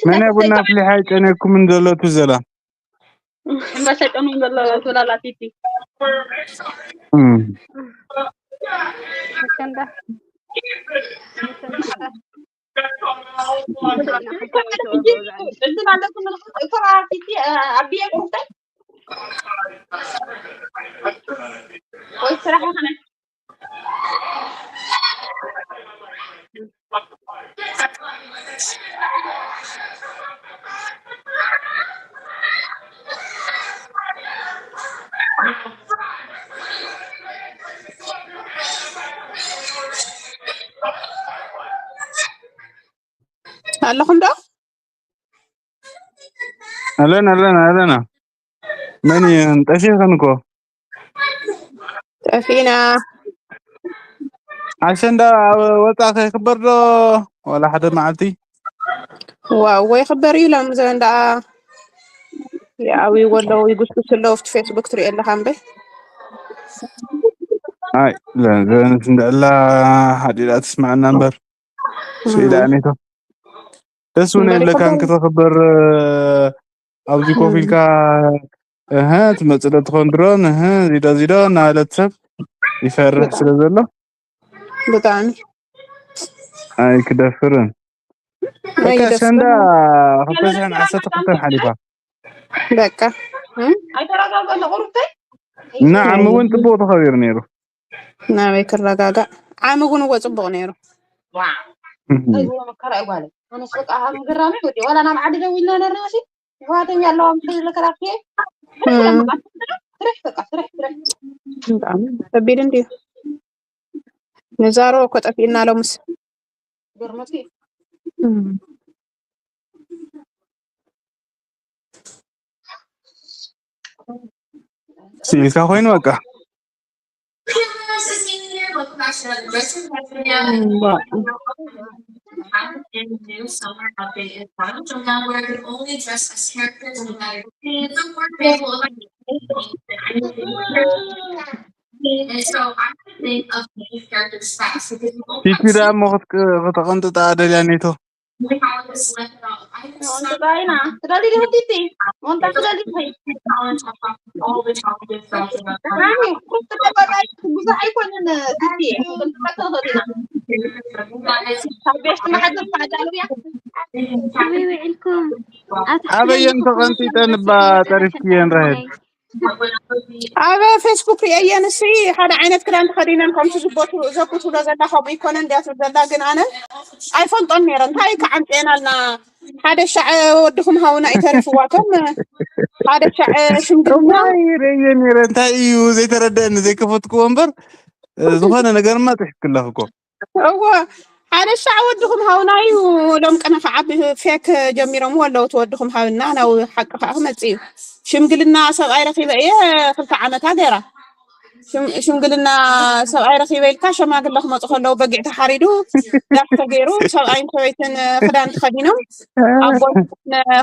መን ቡና ኣፍሊሓ ይጨነኩምን ዘሎ ትዘላ ሕምባሻ ጨኑ ዘሎ ትብላላ ቲቲ እም። ኣሸንዳ እዚ ማለት እኮ ቲቲ ኣብየ ቁርጠይ ወይ ስራሕ ኸነ ኣለኹም ዶ? ኣለና ኣለና ኣለና። መን እየን ጠፊኸን እኮ ጠፊእና። ኣሸንዳ ኣብ ወፃእ ከይክበር ዶ ዋላ ሓደ መዓልቲ? ዋው ወይ ክበር እዩ ሎም ዘን ደኣ ይኣውይዎ ኣለዉ ይጉስጉስ ኣለዉ ኣብቲ ፌስቡክ ትሪኦ ኣለኻ እምበይ ኣይ ዘንስ እንደዕላ ሓዲዳ ትስማዕና እምበር ስኢዳ ኣኔቶ ደስ እውን የብለካን ክትኽበር ኣብዚ ኮፍ ኢልካ እህ ትመፅእ ዶ ትኾን ድሮን እህ ዚዶ ዚዶ እናበለት ሰብ ይፈርሕ ስለ ዘሎ ብጣዕሚ ኣይክደፍርን በቃ ሰንዳ ክልተ ሽሕን ዓሰርተ ክልተን ሓሊፋ በቃ ኣይተረጋገለ ቁሩብተይ እና ዓሚ እውን ፅቡቅ ተኸቢሩ ነይሩ ናበይ ክረጋጋእ ዓሚ እውን እዎ ፅቡቅ ነይሩ መከራ ይጓለ ኣነስ በቃ ምግራሚ ወዲ ዋላ ናብ ዓዲ ደው ኢልና ነርና ሲ ይዋደኝ ያለው አምስል ለከራፊ ትረሽ በቃ ትረሽ ትረሽ ከቢድ እንዲዩ ንዛሮ እኮ ጠፊእና ሎምስ ገርመቲ ስኢልካ ኮይኑ በቃ ቲቲ ደኣ እሞ ከተቐንጥጣ ደልያ ኔቶ ሞንታ ትደሊ ዲኺ ቲቲ ሞንታ ትደሊ ዲኺ ብዙሕ ኣይኮንን ቲቲ ውዕልኩም ኣበየን ተቐንጢጠን እባ ጠሪፍክየን ራሄል ኣብ ፌስቡክ ርእየየን እሲ ሓደ ዓይነት ክዳን ተኸዲነን ከምቲ ዝቦቱ ዘኩትሎ ዘላ ከምኡ ይኮነ እንዲያ ትብል ዘላ ግን ኣነ ኣይፈልጦን ነይረ። እንታይ ከዓምፅየናልና? ሓደ ሻዕ ወድኹም ሃውና እዩ ተሪፍዋቶም። ሓደ ሻዕ ሽምግልና። እዋይ፣ ርእየ ነይረ። እንታይ እዩ ዘይተረደአኒ? ዘይከፈትክዎ እምበር፣ እ፣ ዝኾነ ነገርማ ጥሒስክለኽ እኮ። እዎ፣ ሓደ ሻዕ ወድኹም ሃውና እዩ። ሎም ቅነ ከዓ ብፌክ ጀሚሮም ኣለዉ። እቲ ወድኹም ሃውና ናብ ሓቂ ከዓ ክመፅእ እዩ። ሽምግልና ሰብኣይ ረኪበ እየ፣ ክልተ ዓመታ ገይራ። ሽም- ሽምግልና ሰብኣይ ረኪበ ኢልካ፣ ሸማግለ ክመፁ ከለዉ በጊዕ ተሓሪዱ፣ ዳስ ተገይሩ፣ ሰብኣይን ሰበይትን ክዳን ተኸዲኖም ኣብ ጎን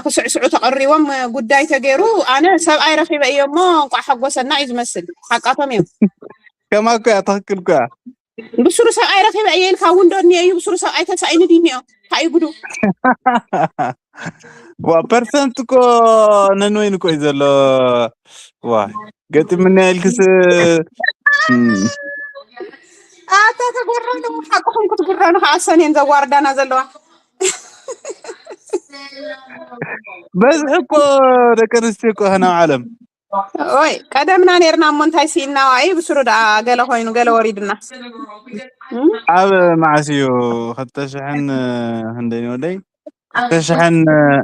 ክስዕስዑ ተቐሪቦም ጉዳይ ተገይሩ። ኣነ ሰብኣይ ረኪበ እየ እሞ እንቋዕ ሓጎሰና እዩ ዝመስል። ሓቃቶም እዮም። ከማ እኮ እያ፣ ትኽክል እኮ እያ። ብስሩ ሰብኣይ ረኪበ እየ ኢልካ እውን ዶ እኒኦ እዩ? ብስሩ ሰብኣይ ተሳኢኑ ድዩ እኒኦ? እንታይ እዩ ጉዱ? ዋ፣ ፐርሰንት እኮ ነንወይን እኮ እዩ ዘሎ። ዋ፣ ገጢምና ኢልክስ፣ እም፣ ኣታ ተጎረኑ፣ ሓቅኹም ክትጉረኑ ከዓ ሰኔን ዘዋርዳና ዘለዋ። በዝሒ እኮ ደቂ ኣንስትዮ እኮ ኢኸን ኣብ ዓለም። ወይ ቀደምና ነርና እሞ እንታይ ስኢንና? ዋይ ብስሩ ደኣ ገለ ኮይኑ ገለ ወሪድና። እም? ኣብ መዓስ እዩ? ክልተ ሽሕን ክንደይ ወደይ? ክልተ ሽሕን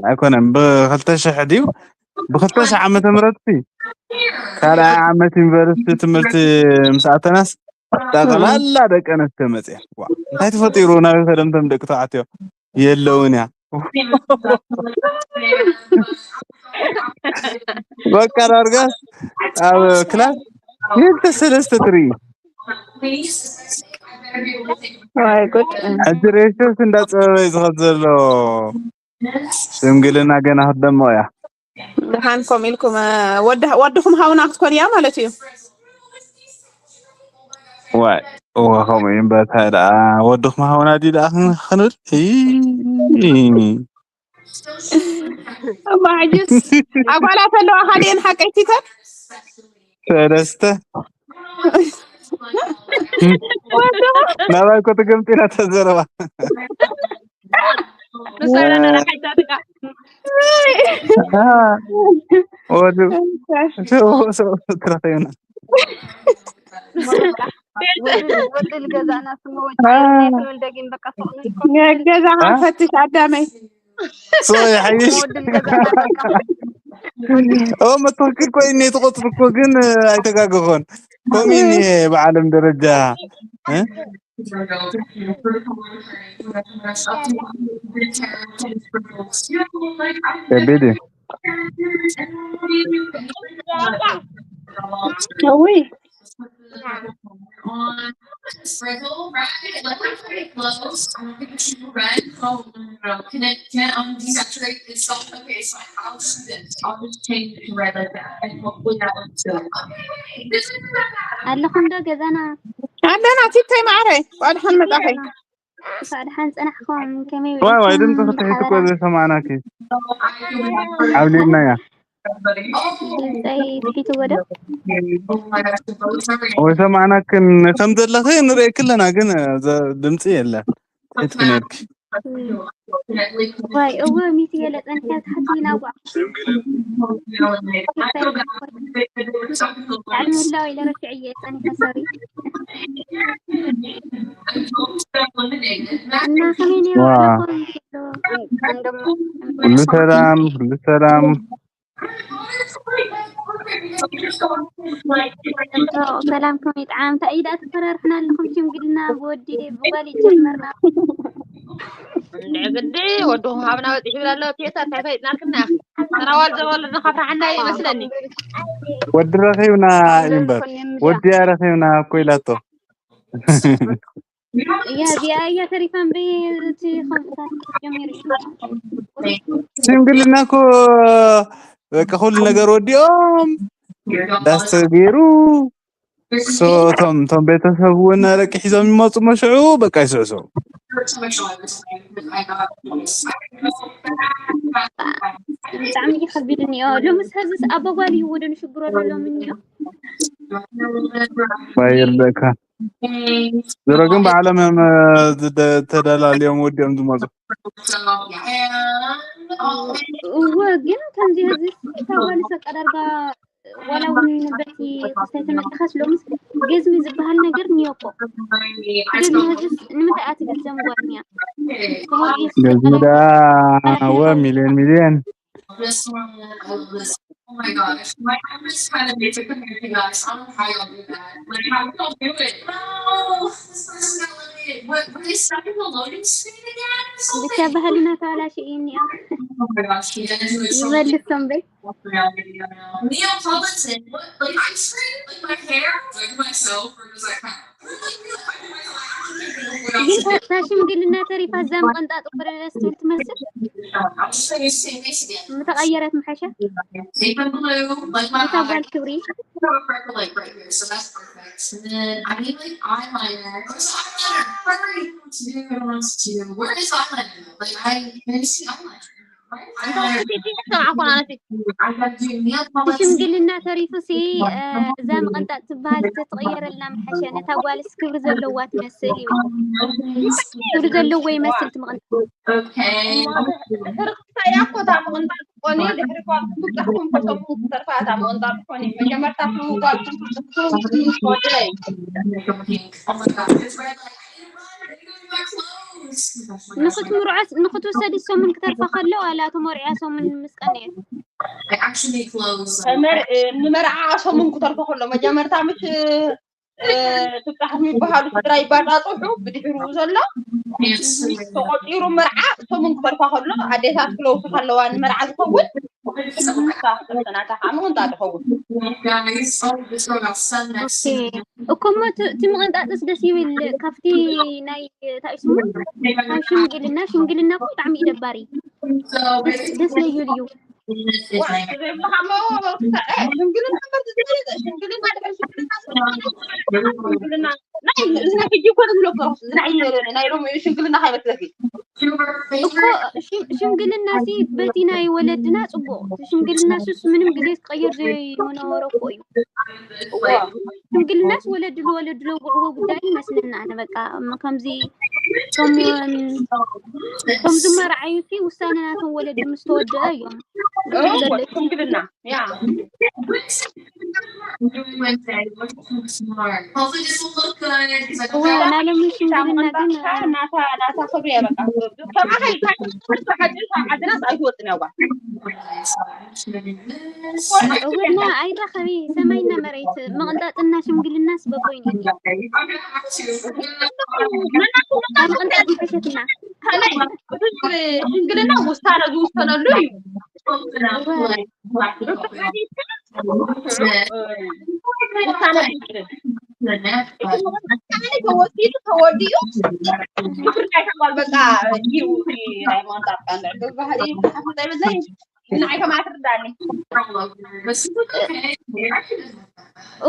ኣይኮነን፣ ብክልተ ሽሕ ድዩ? ብክልተ ሽሕ ዓመተ ምህረት ሲ ካልኣይ ዓመት ዩኒቨርሲቲ ትምህርቲ ምስ ኣተናስ ጠቕላላ ደቂ ኣንስትዮ መፅኤ። ዋ፣ እንታይ ተፈጢሩ? ናበይ ከደምቶም ደቂ ተባዕትዮ? የለውን እያ። በቃ ዳርጋስ ኣብ ክላስ ክልተ ሰለስተ ትርኢ። ዋይ ጉድ። ሕጂ ሬሽስ እንዳፀበበ እዩ ዝኸድ ዘሎ። ሽምግልና ገና ክትደምቕ እያ። ደሓን ከምኡ ኢልኩም፣ እ፣ ወድ- ወድኹም ሃውና ክትኮን እያ ማለት እዩ። ዋይ፣ እወ፣ ከምኡ እዩ እምበር፣ እንታይ ደኣ ወድኹም ሃውና ድዩ ደኣ ክን- ክንብል? እይ። እማ ሕጅስ ኣጓላት ኣለዋ ካልኤን ሓቀይቲተን ሰለስተ። ናባይ እኮ ትገምጢ ናታ ዘረባ። ንሳ ኢና ነራሓይታ ደቃ። ወዱ ትረኸዩና። ወድል ገዛእና ስሞ ወጭ ናይ ትብል ደጊም በቃ ፎቅ ንኮ ገዛ ፈትሽ ኣዳመይ። ሶ ይሓይሽ። ወድል ገዛእና በቃ ኦ መትክክል ኮይነ ትቆፅር እኮ ግን ኣይተጋገኾን። ከምኡ እየ ብዓለም ደረጃ እ? ከቢድ እዩ። እውይ ኣለኹም ዶ ገዛና? ኣለና። ቲተይ ማዕረይ፣ ቋድሓን መጻኸይ። እንኳዕ ደሓን ጸናሕኩም። ከመይ ዋይ ዋይ፣ ድምፂ ውዒልኩም? ክትሕት እኮ ብሓባር ዘይሰማዕናኪ። ዓብሊልናያ። ድምፀይ ትሒትዎ ዶ? ወይ ሰማዕናክን ከም ዘለኺ ንርእየኪ ኣለና፣ ግን ዘ- ድምፂ የለን። ትሒትኪ ነርኪ። ዋይ እወ፣ ሚቲ ገለ ጸኒሐ ታሕቲ ናብ ላዕሊ ምህላው ኢለ ረሲዐየ ጸኒሐ፣ ሶሪ። እና ከመይ ነይሩ ዋ። ውዕሎኹም? ኩሉ ሰላም፣ ኩሉ ሰላም። ሰላም ከመይ ጠዓም? እንታይ እዩ ደኣ ተፈራርሕና ኣለኹም? ሽምግልና ብወዲ ብጓል ይጀመርና። እንድዒ ግዲ ወድኹም ሃብና በፂሑ ይብል ኣሎ። ቴታ እንታይ ፈሊጥናልክና? ተራዋል ዘበሉ ንኸፍርሓና ይመስለኒ። ወዲ ረኺብና እዩ እምበር፣ ወዲ ረኺብና እኮ ኢላቶ። እያ እዚኣ እያ ተሪፋ እምበይ፣ እቲ ከምኡታት ጀሚሩ እዩ። ሽምግልና እኮ በቃ ኩሉ ነገር ወዲኦም ዳስ ተገይሩ፣ ሶ እቶም እቶም ቤተሰብ እውን ደቂ ሒዞም ይመፁ፣ መሽዑ በቃ ይስዕስዑ። ብጣዕሚ እዩ ከቢድ እኒኦ። ሎምስ ሀዝስ ኣቦ ጓል እዩ ወደን ሽግሮ ኣሎ ሎሚ እኒኦ። ዋይ ይርደእካ። ዝሮ ግን ባዕሎም እዮም፣ እ፣ ዝደ- ተደላልዮም ወዲኦም ዝመፁ። እወ ግን ከምዚ ሀዝስ እታ ጓልስ በቃ ዳርጋ ዋላ እውን በቲ ክስተይ ተመልኸስ ሎምስ ገዝሚ ዝበሃል ነገር እኒኦ እኮ። ገዝሚ ህዝብስ ንምንታይ እያ ትግዘም ጓል እኒኣ? ተመርዒ ገዝሚ ደኣ ወ ሚልዮን ሚልዮን This one, I love this. Oh my gosh, my friend just kind of made to compare you guys. I don't know how y'all do that. Like, how y'all do it? No, this person got eliminated. What? Were they stuck in the loading screen again? Or ብቻ something? ባህልና ተባላሽ እኒኣ Oh my gosh, she didn't do it. So ይመልሶም በይ። Neapolitan. What? Like ice cream? Like my hair? Like myself? Or does that count? ግን እታ ሽምግልና ተሪፋ እዛ ምቕንጣጥ እኮ ደስ ትብል ትመስል። I'll just say same face again. ምተቐየረት ምሓሻ Take the blue, like my እታ ጓል ክብሪ Put a purple light right here, so that's perfect. And then I need like eyeliner. Where's the eyeliner? What are you going to do? I want to do. Where is eyeliner? Like I, I see eyeliner. Right? Eyeliner. I got to do nail polish. ሽምግልና ተሪፉ ሲ እዛ ምቕንጣጥ ትበሃል ተትቕየረልና ምሓሸ። ነታ ጓልስ ክብሪ ዘለዋ ትመስል ይብል። ክብሪ ዘለዎ ይመስል ትምቕንጣጥ። Okay. ሕርቅታ እያ እኮ እታ ምቕንጣጥ ትኾኒ ድሕሪ ጓልኩም ብብጻሕኩም ከሰሙ ክትተርፋ እታ ምቕንጣጥ ትኾኒ መጀመርታ ክምጓልኩም ክትወድለይ Oh my god, it's red light. I need to run. I need to go to my clothes. ንክትምርዖስ ንክትውሰድ ሰሙን ክተርፋ ከሎ ዋላ ተመርዕያ ሰሙን ምስ ቀነየት ተመር- ንመርዓ ሰሙን ክተርፎ ከሎ መጀመርታ ምስ ትብጻሕ የሚባሃሉ ስድራ ይባጣጥሑ ብድሕሩ ዘሎ ተቆፂሩ መርዓ ሰሙን ክተርፋ ከሎ ኣዴታት ክለውሱ ከለዋ ንመርዓ ዝኸውን ናታ ምቕንጣጥ ይኸውን እኮ እሞ እቲ ምቕንጣጥስ ደስ ይብል ካብቲ ናይ እንታይ ስሙ ካብ ሽምግልና ሽምግልና እኮ ብጣዕሚ እዩ ደባሪ ደስ ደስ ይብል እዩ ሽምግልና ሕጂ እኮ ንብሎ ናይ ሎሚ ሽምግልና ከይመስለኪ እኮ ሽም- ሽምግልና ሲ በቲ ናይ ወለድና ፅቡቅ እቲ ሽምግልና ሱስ ምንም ግዜ ክቀየር ዘይመነበረ እኮ እዩ ሽምግልናስ ወለድሉ ወለድሎ ጉዕዎ ጉዳይ ይመስለና ኣነ በቃ እም፣ ከምዚ ከም- ከምዚ መርዓዩ ሲ ውሳነ ናቶም ወለዲ ምስ ተወደአ እዮም ሽምግልና ያ እወ ናይ ሎሚ ሽምግልና ግን ናታ ናታ ክብሪ እያ በቃ ከምኣ ከይልካ ሓንቲ ዓድናስ ኣይትወፅን እያ ጓል እወና ኣይራኸቢ ሰማይና መሬት ምቕንጣጥና ሽምግልናስ በቦይኒ ምቕንጣጥ ሓሸትና ሽምግልና ውሳነ ዝውሰነሉ እዩ ውሳነ ተወሲኑ ተወዲኡ ክብሪ ናይታ ጓል በቃ እዩ ማንጣጣ ባህሪ ሓፍንታ ይበዛይ ንዓይ ከማትርዳኒ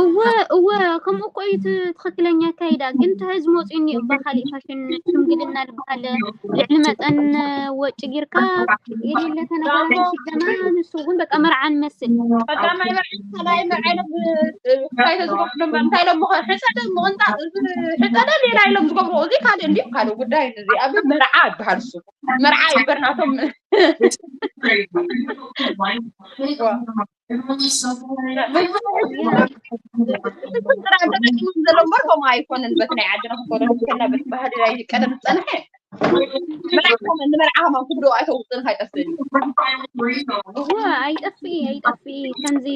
እወ እወ ከምኡ እኮ እዩ እቲ ትኽክለኛ ኣካይዳ ግን እቲ ህዝቢ መፅኡ እኒኦ እባ ካሊእ ፋሽን ሽምግልና ዝበሃል ልዕሊ መጠን ወጪ ጌርካ የሌለ ተነጋራሽ ይገማ ንሱ እውን በቃ መርዓ ንመስል ቀዳማይ መርዓ ካልኣይ መርዓ ኢሎም እንታይ ተዝገብሩ እንታይ ኢሎም ምኸ ሕፀደ ምቕንጣ ሕፀደ ሌላ ኢሎም ዝገብሩ እዚ ካልእ እንዲ ካልእ ጉዳይ እዚ ኣብ መርዓ ይበሃል እሱ መርዓ ይበር ናቶም It's crazy. Like, Everyone's so boring. It's just that I'm not even the number for my phone and but I don't know what I'm gonna but ባህል ላይ ቀደም ጸንሐ መርዓ ንመርዓ ከማን ክብዶ ኣይተውፅን ኣይጠፍእን እዋ ኣይጠፍኢ ኣይጠፍኢ ከምዚ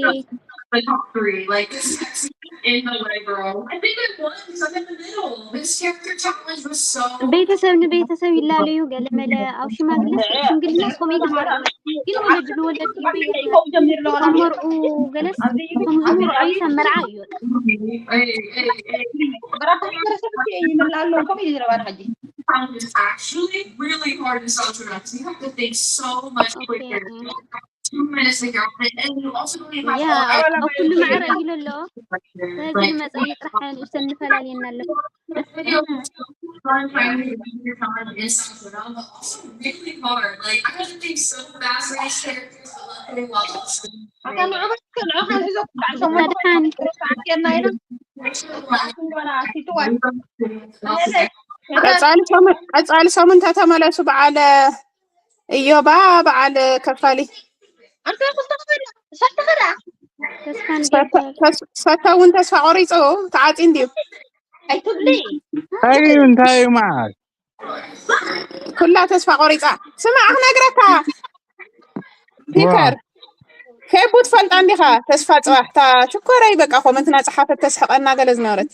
The top three, like this text in the light, bro. I think I won because I'm in the middle. This character challenge was so. ቤተሰብ ንቤተሰብ ይላለዩ ገለመለ ኣብ ሽማግለ ሽምግልና እስከም ይግበረ ግን ወለድ ንወለድ ይበየ ከው ጀሚር ለዋላ መርኡ ገለስ ከም ዝምርዖ ይሰመርዓ እዩ Hey, hey, hey. በራታ ማሕበረሰብ ይመላለዉ ከም እዩ ዝረባን ሕጂ Found this actually really hard in South Sudan. You have to think so much quicker. Two minutes ago, and you also don't even have Yeah, to ኣብ ኩሉ ማዕረ እዩ ኣሎ ስለዚ like ንመፀኢ ጥራሕ ንእሽተን ንፈላልየና ኣሎ this video is so fun finding your time in South Sudan, but also really hard. Like I have to think so fast for these characters, but luckily while ኣታ ንዑ በል ንዑ ካብ ሒዞ ክሳዕ ሸሞንተ ደሓን ኣትየና ኢና ኣትዋን ቀፃሊ ሰሙን ቀፃሊ ሰሙን ተተመለሱ በዓል እዮባ በዓል ከፋሊ ኣንተ ክልተ ክበላ ሰልተ ከዳ ተስፋ ሰተ- ንገብር። ተስ- ሰተ እውን ተስፋ ቆሪፁ ተዓፂ እንድዩ። ኣይትብሊ። እንታይ እዩ እንታይ እዩ መዓል ኩላ ተስፋ ቆሪፃ። ስማዕ ክነግረካ ፒተር ፌቡ ትፈልጣ እንዲኻ? ተስፋ ፅባሕ እታ ሽኮረይ በቃ ኮመንትና ፀሓፈት ተስሕቀና ገለ ዝነበረት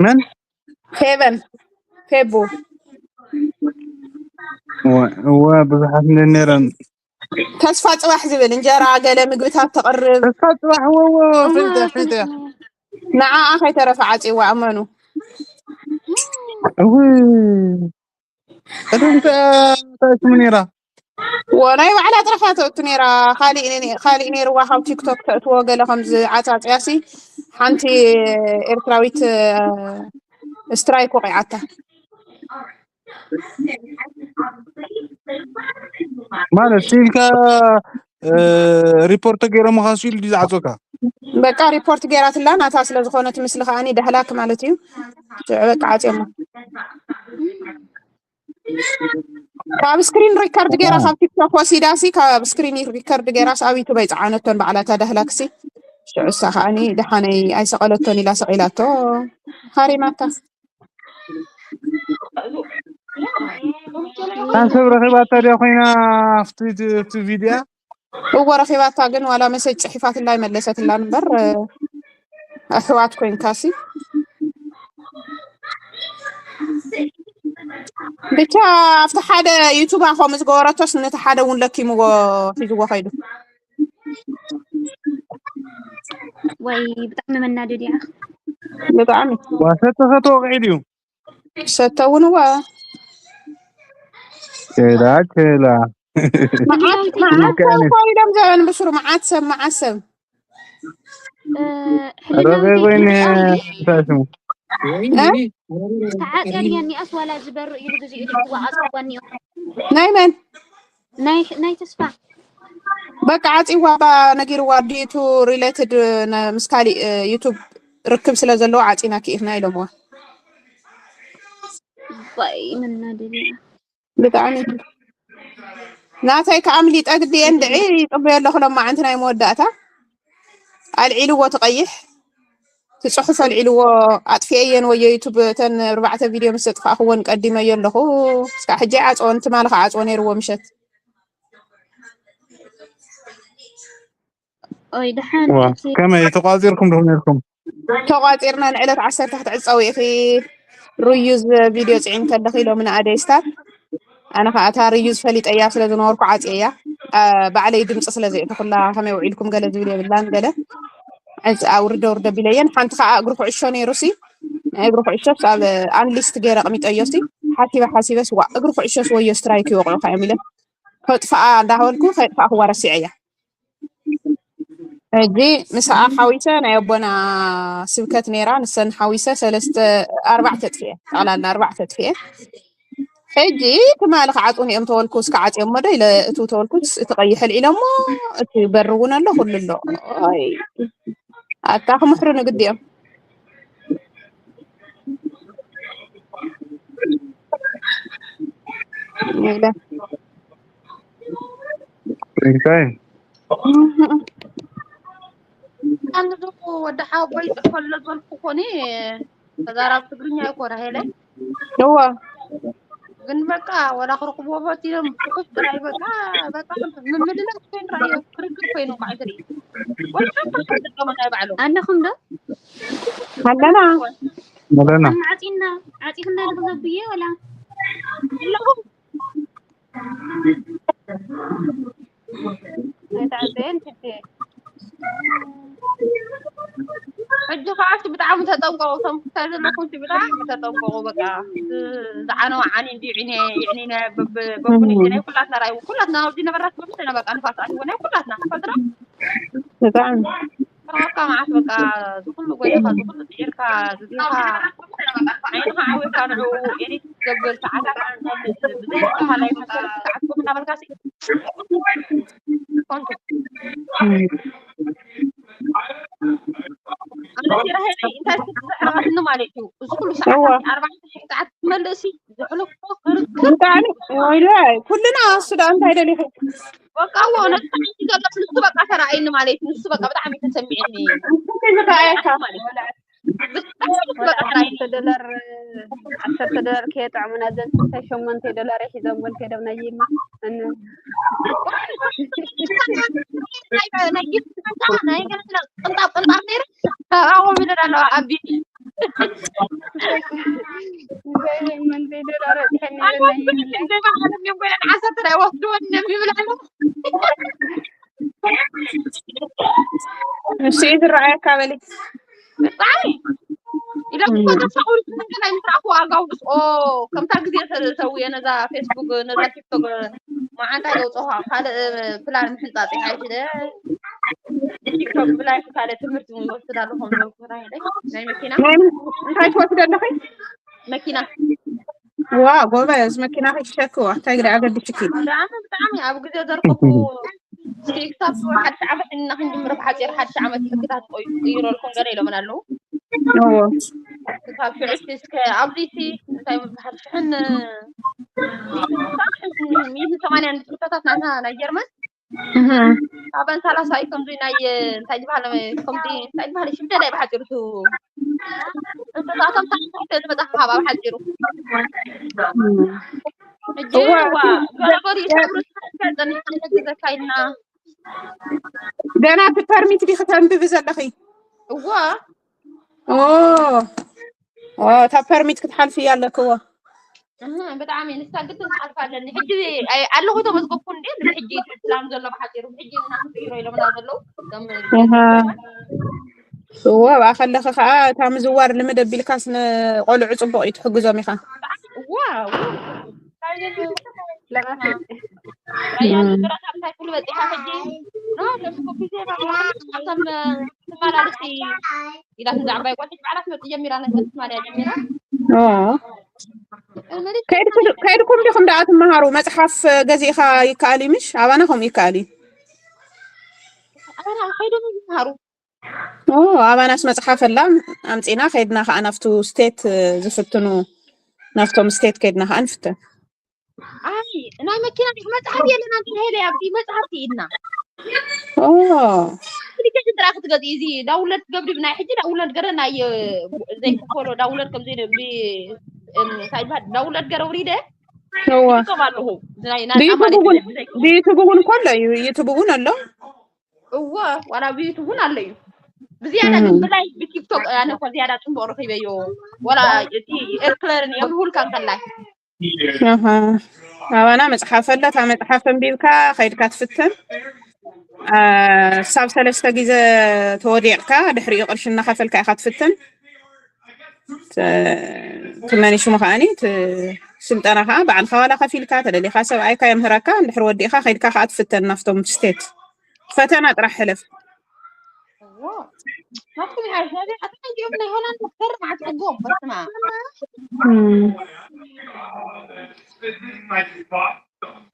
መን ፌበን ፌቡ እወ እወ ብዙሓት እንደ ነይረን ተስፋ ፅባሕ ዝብል እንጀራ ገለ ምግብታት ተቕርብ ተስፋ ፅባሕ ወወ ፍልጠ ፍልጠ ንዓኣ ከይተረፈ ዓፂዋ እመኑ። እው ቅድም ተስሙ ነይራ ወ ናይ ባዕላ ጥራሕ እያ ተእቱ ነይራ። ካሊእ ነ- ካሊእ ነይርዋ ካብ ቲክቶክ ተእትዎ ገለ ከምዚ ዓፃፅያ ሲ ሓንቲ ኤርትራዊት ስትራይክ ወቂዓታ። ማለት ኢልካ ሪፖርት ገይሮም ኻሱ ኢሉ ዝዓፆካ በቃ ሪፖርት ገይራትላ ናታ ስለ ዝኾነት ምስሊ ከዓኒ ዳህላክ ማለት እዩ። ሽዑ በቃ ዓፅዮማ ካብ ስክሪን ሪከርድ ገይራ ካብ ቲክቶክ ወሲዳ ሲ ካብ ስክሪን ሪከርድ ገይራ ሲ ኣብ ዩቱብ ኣይፀዓነቶን ባዕላ እታ ዳህላክ ሲ ሽዑ እሳ ከዓኒ ደሓነይ ኣይሰቐለቶን ኢላ ሰቒላቶ ሃሪማታ። ሓንሰብ ረኺባታ ድያ ኮይና ኣብቲ ኣብቲ ቪድያ እዎ ረኺባታ ግን ዋላ መሰጅ ፅሒፋትላ ኣይመለሰትላን እምበር ኣሕዋት ኮይንካሲ ብቻ ኣብቲ ሓደ ዩቱብ ኣኾ ምስ ገበረቶስ ነቲ ሓደ እውን ለኪምዎ ሒዝዎ ከይዱ ወይ ብጣዕሚ መናደድ እያ። ብጣዕሚ ዋሰተኸ ተወቕዒ ድዩ ሰተ እውን እዋ ኬላ ኬላ መዓት መዓት ሰብ እኮ ኢሎም ዘንብስሩ መዓት ሰብ መዓት ሰብ እ፣ ሕልና ረገ ውዴ፣ ወይኒ ይርኣ እዩ። እንታይ ስሙ ተዓጽያ ድያ እኒኣስ ዋላ ዝበርእ ኢሉ ግዜ ኢሉ ክወዓጽ እኮ እኒኦ። ናይ መን ናይ ናይ ተስፋ በቃ ዓፂዋ ባ ነጊርዋ ድዩቱ ሪሌትድ ምስ ካሊእ ዩቱብ ርክብ ስለ ዘለዎ ዓፂና ክኢኽና ኢሎምዋ። ባይ መናደድ እያ። ብጣዕሚ ናተይ ከኣምሊጠ ግዲ እንድዒ ይፅበዮ ኣለኹ ሎማዓንቲ ናይ መወዳእታ ኣልዒልዎ ትቐይሕ ትፅሑፍ ኣልዒልዎ ኣጥፊአየን ወዮ ዩቱብ እተን ኣርባዕተ ቪድዮ ምስ ዘጥፋእክወን ቀዲመዮ ኣለኹ እስካ ሕጂ ዓፅወን ትማሊ ከዓፅዎ ነይርዎ ምሸት ኦይ ደሓን ዋ እቲ ከመይ ተቋፂርኩም ዶ ነርኩም ተቋፂርና ንዕለት ዓሰርተ ክትዕፀዊ ኢኺ ርዩዝ ቪድዮ ፅዒን ከለኺ ኢሎምና ኣደይ ስታር ኣነ ከዓ እታ ርዩዝ ፈሊጠያ ስለ ዝነበርኩ ዓፅየያ ባዕለይ ድምፂ ስለ ዘእተኹላ ከመይ ውዒልኩም ገለ ዝብል የብላን ገለ ኣውርደ ውርደ ቢለየን ሓንቲ ከዓ እግሪ ኩዕሾ ነይሩ ሲ ናይ እግሪ ኩዕሾስ ኣብ ኣንሊስት ገይረ ኣቕሚጠዮ ሲ ሓሲበ ሓሲበስ ዋ እግሪ ኩዕሾስ ወዮ ስትራይክ ይወቕዑ ከዮም ኢለ ከጥፍኣ እንዳበልኩ ከጥፍኣ ክዋ ረሲዐያ ሕጂ ምስኣ ሓዊሰ ናይ ኣቦና ስብከት ነይራ ንሰን ሓዊሰ ሰለስተ ኣርባዕተ ጥፍኤ ጠቕላላ ኣርባዕተ ጥፍኤ ሕጂ ትማሊ ክዓፅውን እዮም ተበልኩ እስከ ዓፅዮሞ ዶ ኢለ እቱ ተበልኩ እቲ ቀይሕ ኣልዒሎሞ እቲ በሪ እውን ኣሎ ኩሉ ኣሎ ኣይ ኣታ ክምሕሩ ንግዲ እዮም ኢለ እንታይ ኣንዱ ወዲ ሓወቦይ ይፅሕፈሎ ዝበልኩ ኮኒ ተዛራብ ትግርኛ ይኮ ራሄለ እዋ ግን በቃ ወላ ክረኽብዎ ፈቲኖም ጽሑፍ ጥራይ በቃ በቃ ምምልላስ ኮይኑ ራእዮ ክርክር ኮይኑ ቋዕ ዝርኢ ወላ ሓንቲ ሓንጥቀመ ናይ ባዕሎም ኣለኹም ዶ? ኣለና መለና ዓፂና ዓፂኽና ዶ ዘብዬ ወላ ኣይተዓበየን ሕጂ ሕጂ ከዓ እቲ ብጣዕሚ ተጠንቀቁ እቶም ክታይ ዘለኩም እቲ ብጣዕሚ ተጠንቀቁ በቃ ዝዓነወ ዓኒ እንዲ ይዕኒ ይዕኒ ናይ በብ- በቡን ናይ ኩላትና ራይ ኩላትና ኣብዚ ነበራት በምስና በቃ ንፋስ ኣትዎ ናይ ኩላትና ፈጥራ ብጣዕሚ ረኸብካ መዓት በቃ ዝኩሉ ጎይኻ ዝኩሉ ስዒርካ ግዜኻ ዓይንኻ ዓዊርካ ንዕኡ ኤዲት ክትገብር ሰዓታት ክትመልስ ብዘይ በቃ ናይ ሰዓትኩም እናበልካ ሲ ኮንቱ ኣነሲ ራሄለይ እንታይ ክትስዕረቐትኒ ማለት እዩ እዚ ኩሉ ሰዓት ኣርባዕተ ሰዓት ክትመልእሲ ዘሕለፎ ብጣዕሚ ወይለ ኩልና እሱ ደኣ እንታይ ደሊኹ? በቃ ዎ ነሱ ዘሎ ንሱ በቃ ተራእይኒ ማለት እዩ። ንሱ በቃ ብጣዕሚ ተሰሚዕኒ ኩሉ ዝረኣየካ ማለት እዩ። ብጣዕሚ ንሱ በቃ ተራእይኒ ዓሰርተ ዶላር ዓሰርተ ዶላር ከየጥዕሙና ዘን ስልሳ ሸሞንተ ዶላር ሒዞም ወል ከደም ናይ ይማ እን ናይ ናይ ጊፍት ናይ ገለ ቅንጣብ ቅንጣብ ነይሩ ተራቆም ይለን ኣለዋ ኣቢ እንታይ ሸሞንተ ዶላር ኣጥሐኒ ናይ ይማ ዓሰርተ ናይ ወስድወን ይብላሉ እሱ እዩ ዝረኣየካ በሊ ብጣዕሚ ኢሎም እኮ ተስፋ ቁሪፅ ነገር ኣይምስራእኩ ዋጋ ውስኦ ከምታ ግዜ ሰውየ ነዛ ፌስቡክ ነዛ ቲክቶክ መዓንታ ዘውፅኻ ካልእ ፕላን ምሕንፃፅ ይሓይሽ ደ ቲክቶክ ብላይ ካልእ ትምህርቲ ይወስድ ኣለኹም ናይ መኪና እንታይ ትወስደ ኣለኺ መኪና ዋ ጎበዝ መኪና ከይትሸክዋ እንታይ ግዳ ኣገድሽኪ ብጣዕሚ ብጣዕሚ ኣብ ግዜ ዘርከቡ ክሳብ ሓደ ዓመት እና ክንጅምር ብሓፂር ሓደ ዓመት ሕግታት ትቅይረልኩም ገለ ኢሎምን ኣለዉ እዎ ክሳብ ሽዑ እስከ ኣብዚ እቲ እንታይ ምብሃል ሽሕን ሚእትን ሰማንያን ሽቶታት ናታ ናይ ጀርመን እህም። ኣበን ሰላሳ እዩ ከምዚ ናይ እንታይ ዝበሃል ከምዚ እንታይ ዝበሃል ሽምደላይ ብሓፂሩ ቱ እንስሳቶም ታሕቲ ዝመፅእ ካብ ኣብ ሓፂሩ ሕጂ እዋ፣ ዋ ገለገሉ ይሰብሩ ጸኒሕና ንሕግዘካ ኢልና ገና እቲ ፐርሚት ዲኺ ተንብቢ ዘለኺ እዋ ኦ ኦ፣ እታ ፐርሚት ክትሓልፊ እያ ኣለክዎ እህ፣ ብጣዕሚ ንሳ ግድን ክሓልፍ ኣለኒ ሕጂ ኣይ- ኣለኹ ተመዝገብኩ እንዴ ሕጂ ፕላን ዘሎ ብሓፂሩ ሕጂ ንና ክቅይሮ ኢሎምና ዘለዉ ከም እዋ እዋ ኣብኣ ከለኺ ከዓ እታ ምዝዋር ልምድ ኣቢልካስ ንቆልዑ ፅቡቅ እዩ ትሕግዞም ኢኻ ዋው ለማፊ ራያ ዝግራት ኣብታይ ኩሉ በፂሓ ሕጂ ኖ ደምኩ ግዜ ናቶም ትመላለሲ ኢላት እዛ ዓባይ ቆልሒት ባዕላ ትመፅእ ጀሚራ ነበር ትማልያ ጀሚራ ኦ። ከይድኩ- ከይድኩም ዲኹም ደኣ ትመሃሩ መፅሓፍ ገዚእኻ ይከኣል እዩ ምሽ ኣባና ከምኡ ይከኣል እዩ ኣና ከይዶም ይመሃሩ ኦ፣ ኣባናስ መፅሓፍ ኣላ ኣምፂና ከይድና ከዓ ናብቱ ስቴት ዝፍትኑ ናብቶም ስቴት ከይድና ከዓ ንፍትን ኣይ ናይ መኪና ዲክ መፅሓፍ የለና ተባሂለ ኣብቲ መፅሓፍቲ ኢድና ኦ፣ ኣፕሊኬሽን ጥራይ ክትገዝኢ እዚ ዳውንሎድ ገብሪ ናይ ሕጂ ዳውንሎድ ገረ ናይ ዘይክፈሎ ዳውንሎድ ከም እንታይ ይበሃል ዳውንሎድ ገረ ውሪደ እወ ይጥቀም ኣለኹ ናይ ናይ ብዩቱብ ኣማሊ እውን ብዘይ- ብዩቱብ እውን እኮ ኣሎ እዩ ዩቱብ እውን ኣሎ እወ ዋላ ብዩቱብ እውን ኣሎ እዩ ብዝያዳ ግን ብላይ ብቲክቶክ ኣነ እኮ ዝያዳ ፅቡቅ ረኪበዮ ዋላ እቲ ኤርክለርን የብልሁልካ እንከላይ ኣሃ። ኣባና መፅሓፍ ኣላ እታ መፅሓፍ ኣንቢብካ ከይድካ ትፍትን አ፣ ክሳብ ሰለስተ ግዜ ተወዲቕካ ድሕሪኡ ቅርሺ እናኸፈልካ ኢኻ ትፍትን ተ- ትመኒ ሽሙ ከዓኒ ት- ስልጠና ከዓ ባዕልካ ዋላ ከፊልካ ተደሊካ ሰብኣይካ የምህረካ እንድሕር ወዲእካ ከይድካ ከዓ ትፍተን ናፍቶም ስቴት ፈተና ጥራሕ ሕለፍ ናትኩም ይሓይሽ ናይ ኣታ እንዲኦም ናይ ሆላንድ ዶክተር ማዕት ሕጎም በስማ እም።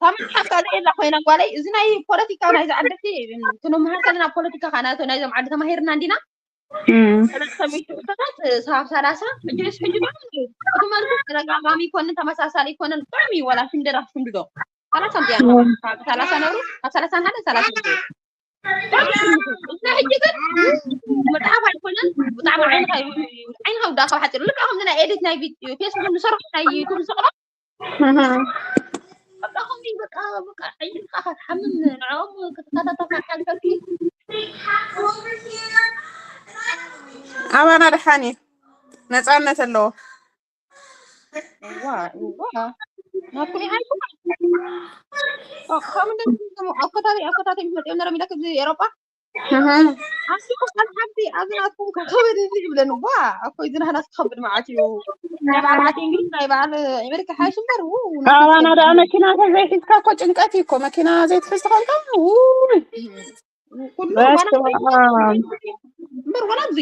ሳምንት ሓንካ ዘየላ ኮይና ጓለይ እዚ ናይ ፖለቲካ ናይ ዝዓደቲ ክንመሃር ከለና ፖለቲካ ካ ናይዞም ዓዲ ተማሂርና እንዲና እም። ሰሚቱ ክተታት ሳብ ሰላሳ ሕጂ ምስ ሕጂ እቲ መልኩ ተደጋጋሚ ይኮንን ተመሳሳሊ ይኮንን ብጣዕሚ ወላ ሽምደዳ ክሽምድዶ ሰላሳ እንዲያ ካብ ሰላሳ ነሩ ካብ ሰላሳ ሓደ ሰላሳ እንዲያ ብጣዕሚ ሽምድዶ እና ሕጂ ግን መፅሓፍ ኣይኮነን ብጣዕሚ ዓይንካ ዓይንካ ውዳ ካብ ሓፂሩ ልካ ከምዚ ናይ ኤዲት ናይ ፌስቡክ ንሰርሑ ናይ ዩቱብ ንሰርሖ እህም። በቃ ከምዚ በቃ በቃ ዓይንካ ክትሓምም ንዕኦም ክትከታተልካ ሓንከልኪ ኣባና ደሓን እዩ ነፃነት ኣለዎ ዋ ዋ ናኩም ይሃይኩም ከምንደ ኣኮታተይ ኣኮታተይ መፅኦም ነሮም ኢለ ክዚ ኤሮጳ እህም። ኣስኹም ሓንቲ ኣብዚ ናትኩም ከኸበድ እዚ ይብለን ዋ ኣኮ እዚ ናህናስ ክኸብድ መዓት እዩ ናይ በዓል ዓዲ እንግሊዝ ናይ በዓል ኣሜሪካ ሓይሽ እምበር ው ኣባና ደኣ መኪና ተዘይሒዝካ እኮ ጭንቀት እዩ እኮ መኪና ዘይትሕዝ ተኾንካ ውይ ኩሉ በስመ ዋላ ኣብ። እምበር ዋላ እዚ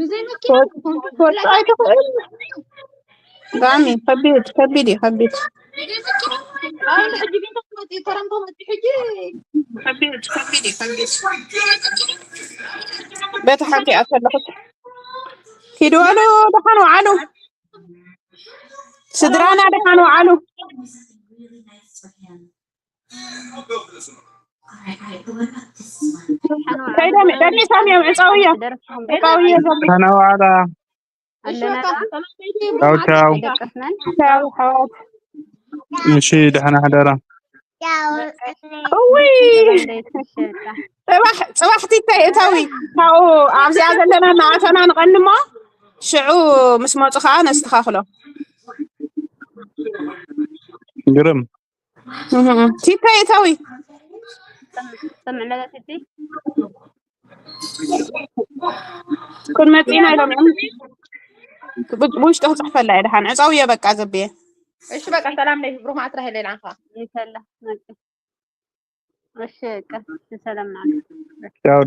ብዘይ መኪና ትወ- ክትወፅእ ኣይትኽእል ብጣዕሚ ከቢድ ከቢድ እዩ ከቢድ ኣይ ሕጂ ቤት መፂ ኮረምታ መፂ ሕጂ ከቢድ ከቢድ እዩ ከቢድ በቲ ሓንቲ እያ ከለኹት ኪዱ በሉ ደሓን ውዓሉ ስድራና ደሓን ውዓሉ እንታይ ደሚ- ደሚሳም እዮም ዕፀውዮ። ዕፀውዮ ደሚ- ተነዋዕላ። ኣለና ቻው ቻው። ደቀስነን ቻው ሓዋት። እሺ፣ ደሕና ሕደራ። እውይ፣ ደቀስነን ፅባሕ ፅባሕ ቲተይ እተዊ። ካብኡ ኣብዚኣ ዘለና እናኣተና ንቐንሞ፣ ሽዑ ምስ መፁ ከዓ ነስተኻኽሎ። ግርም። እህ፣ ቲተይ እተዊ። ሰምዕለለትቲ ክንመፅእ ኢና ኢሎም እዮም። ብ- ብውሽጢ ክፅሕፈላ እየ። ደሓን ዕፀውዮ በቃ ዘብየ። እሺ በቃ ሰላም ነይ ብሩክ መዓልቲ ራሄል ኢላ እንኳ ይሰላ መቂ እሺ በቃ ሰላም ናት ቻው።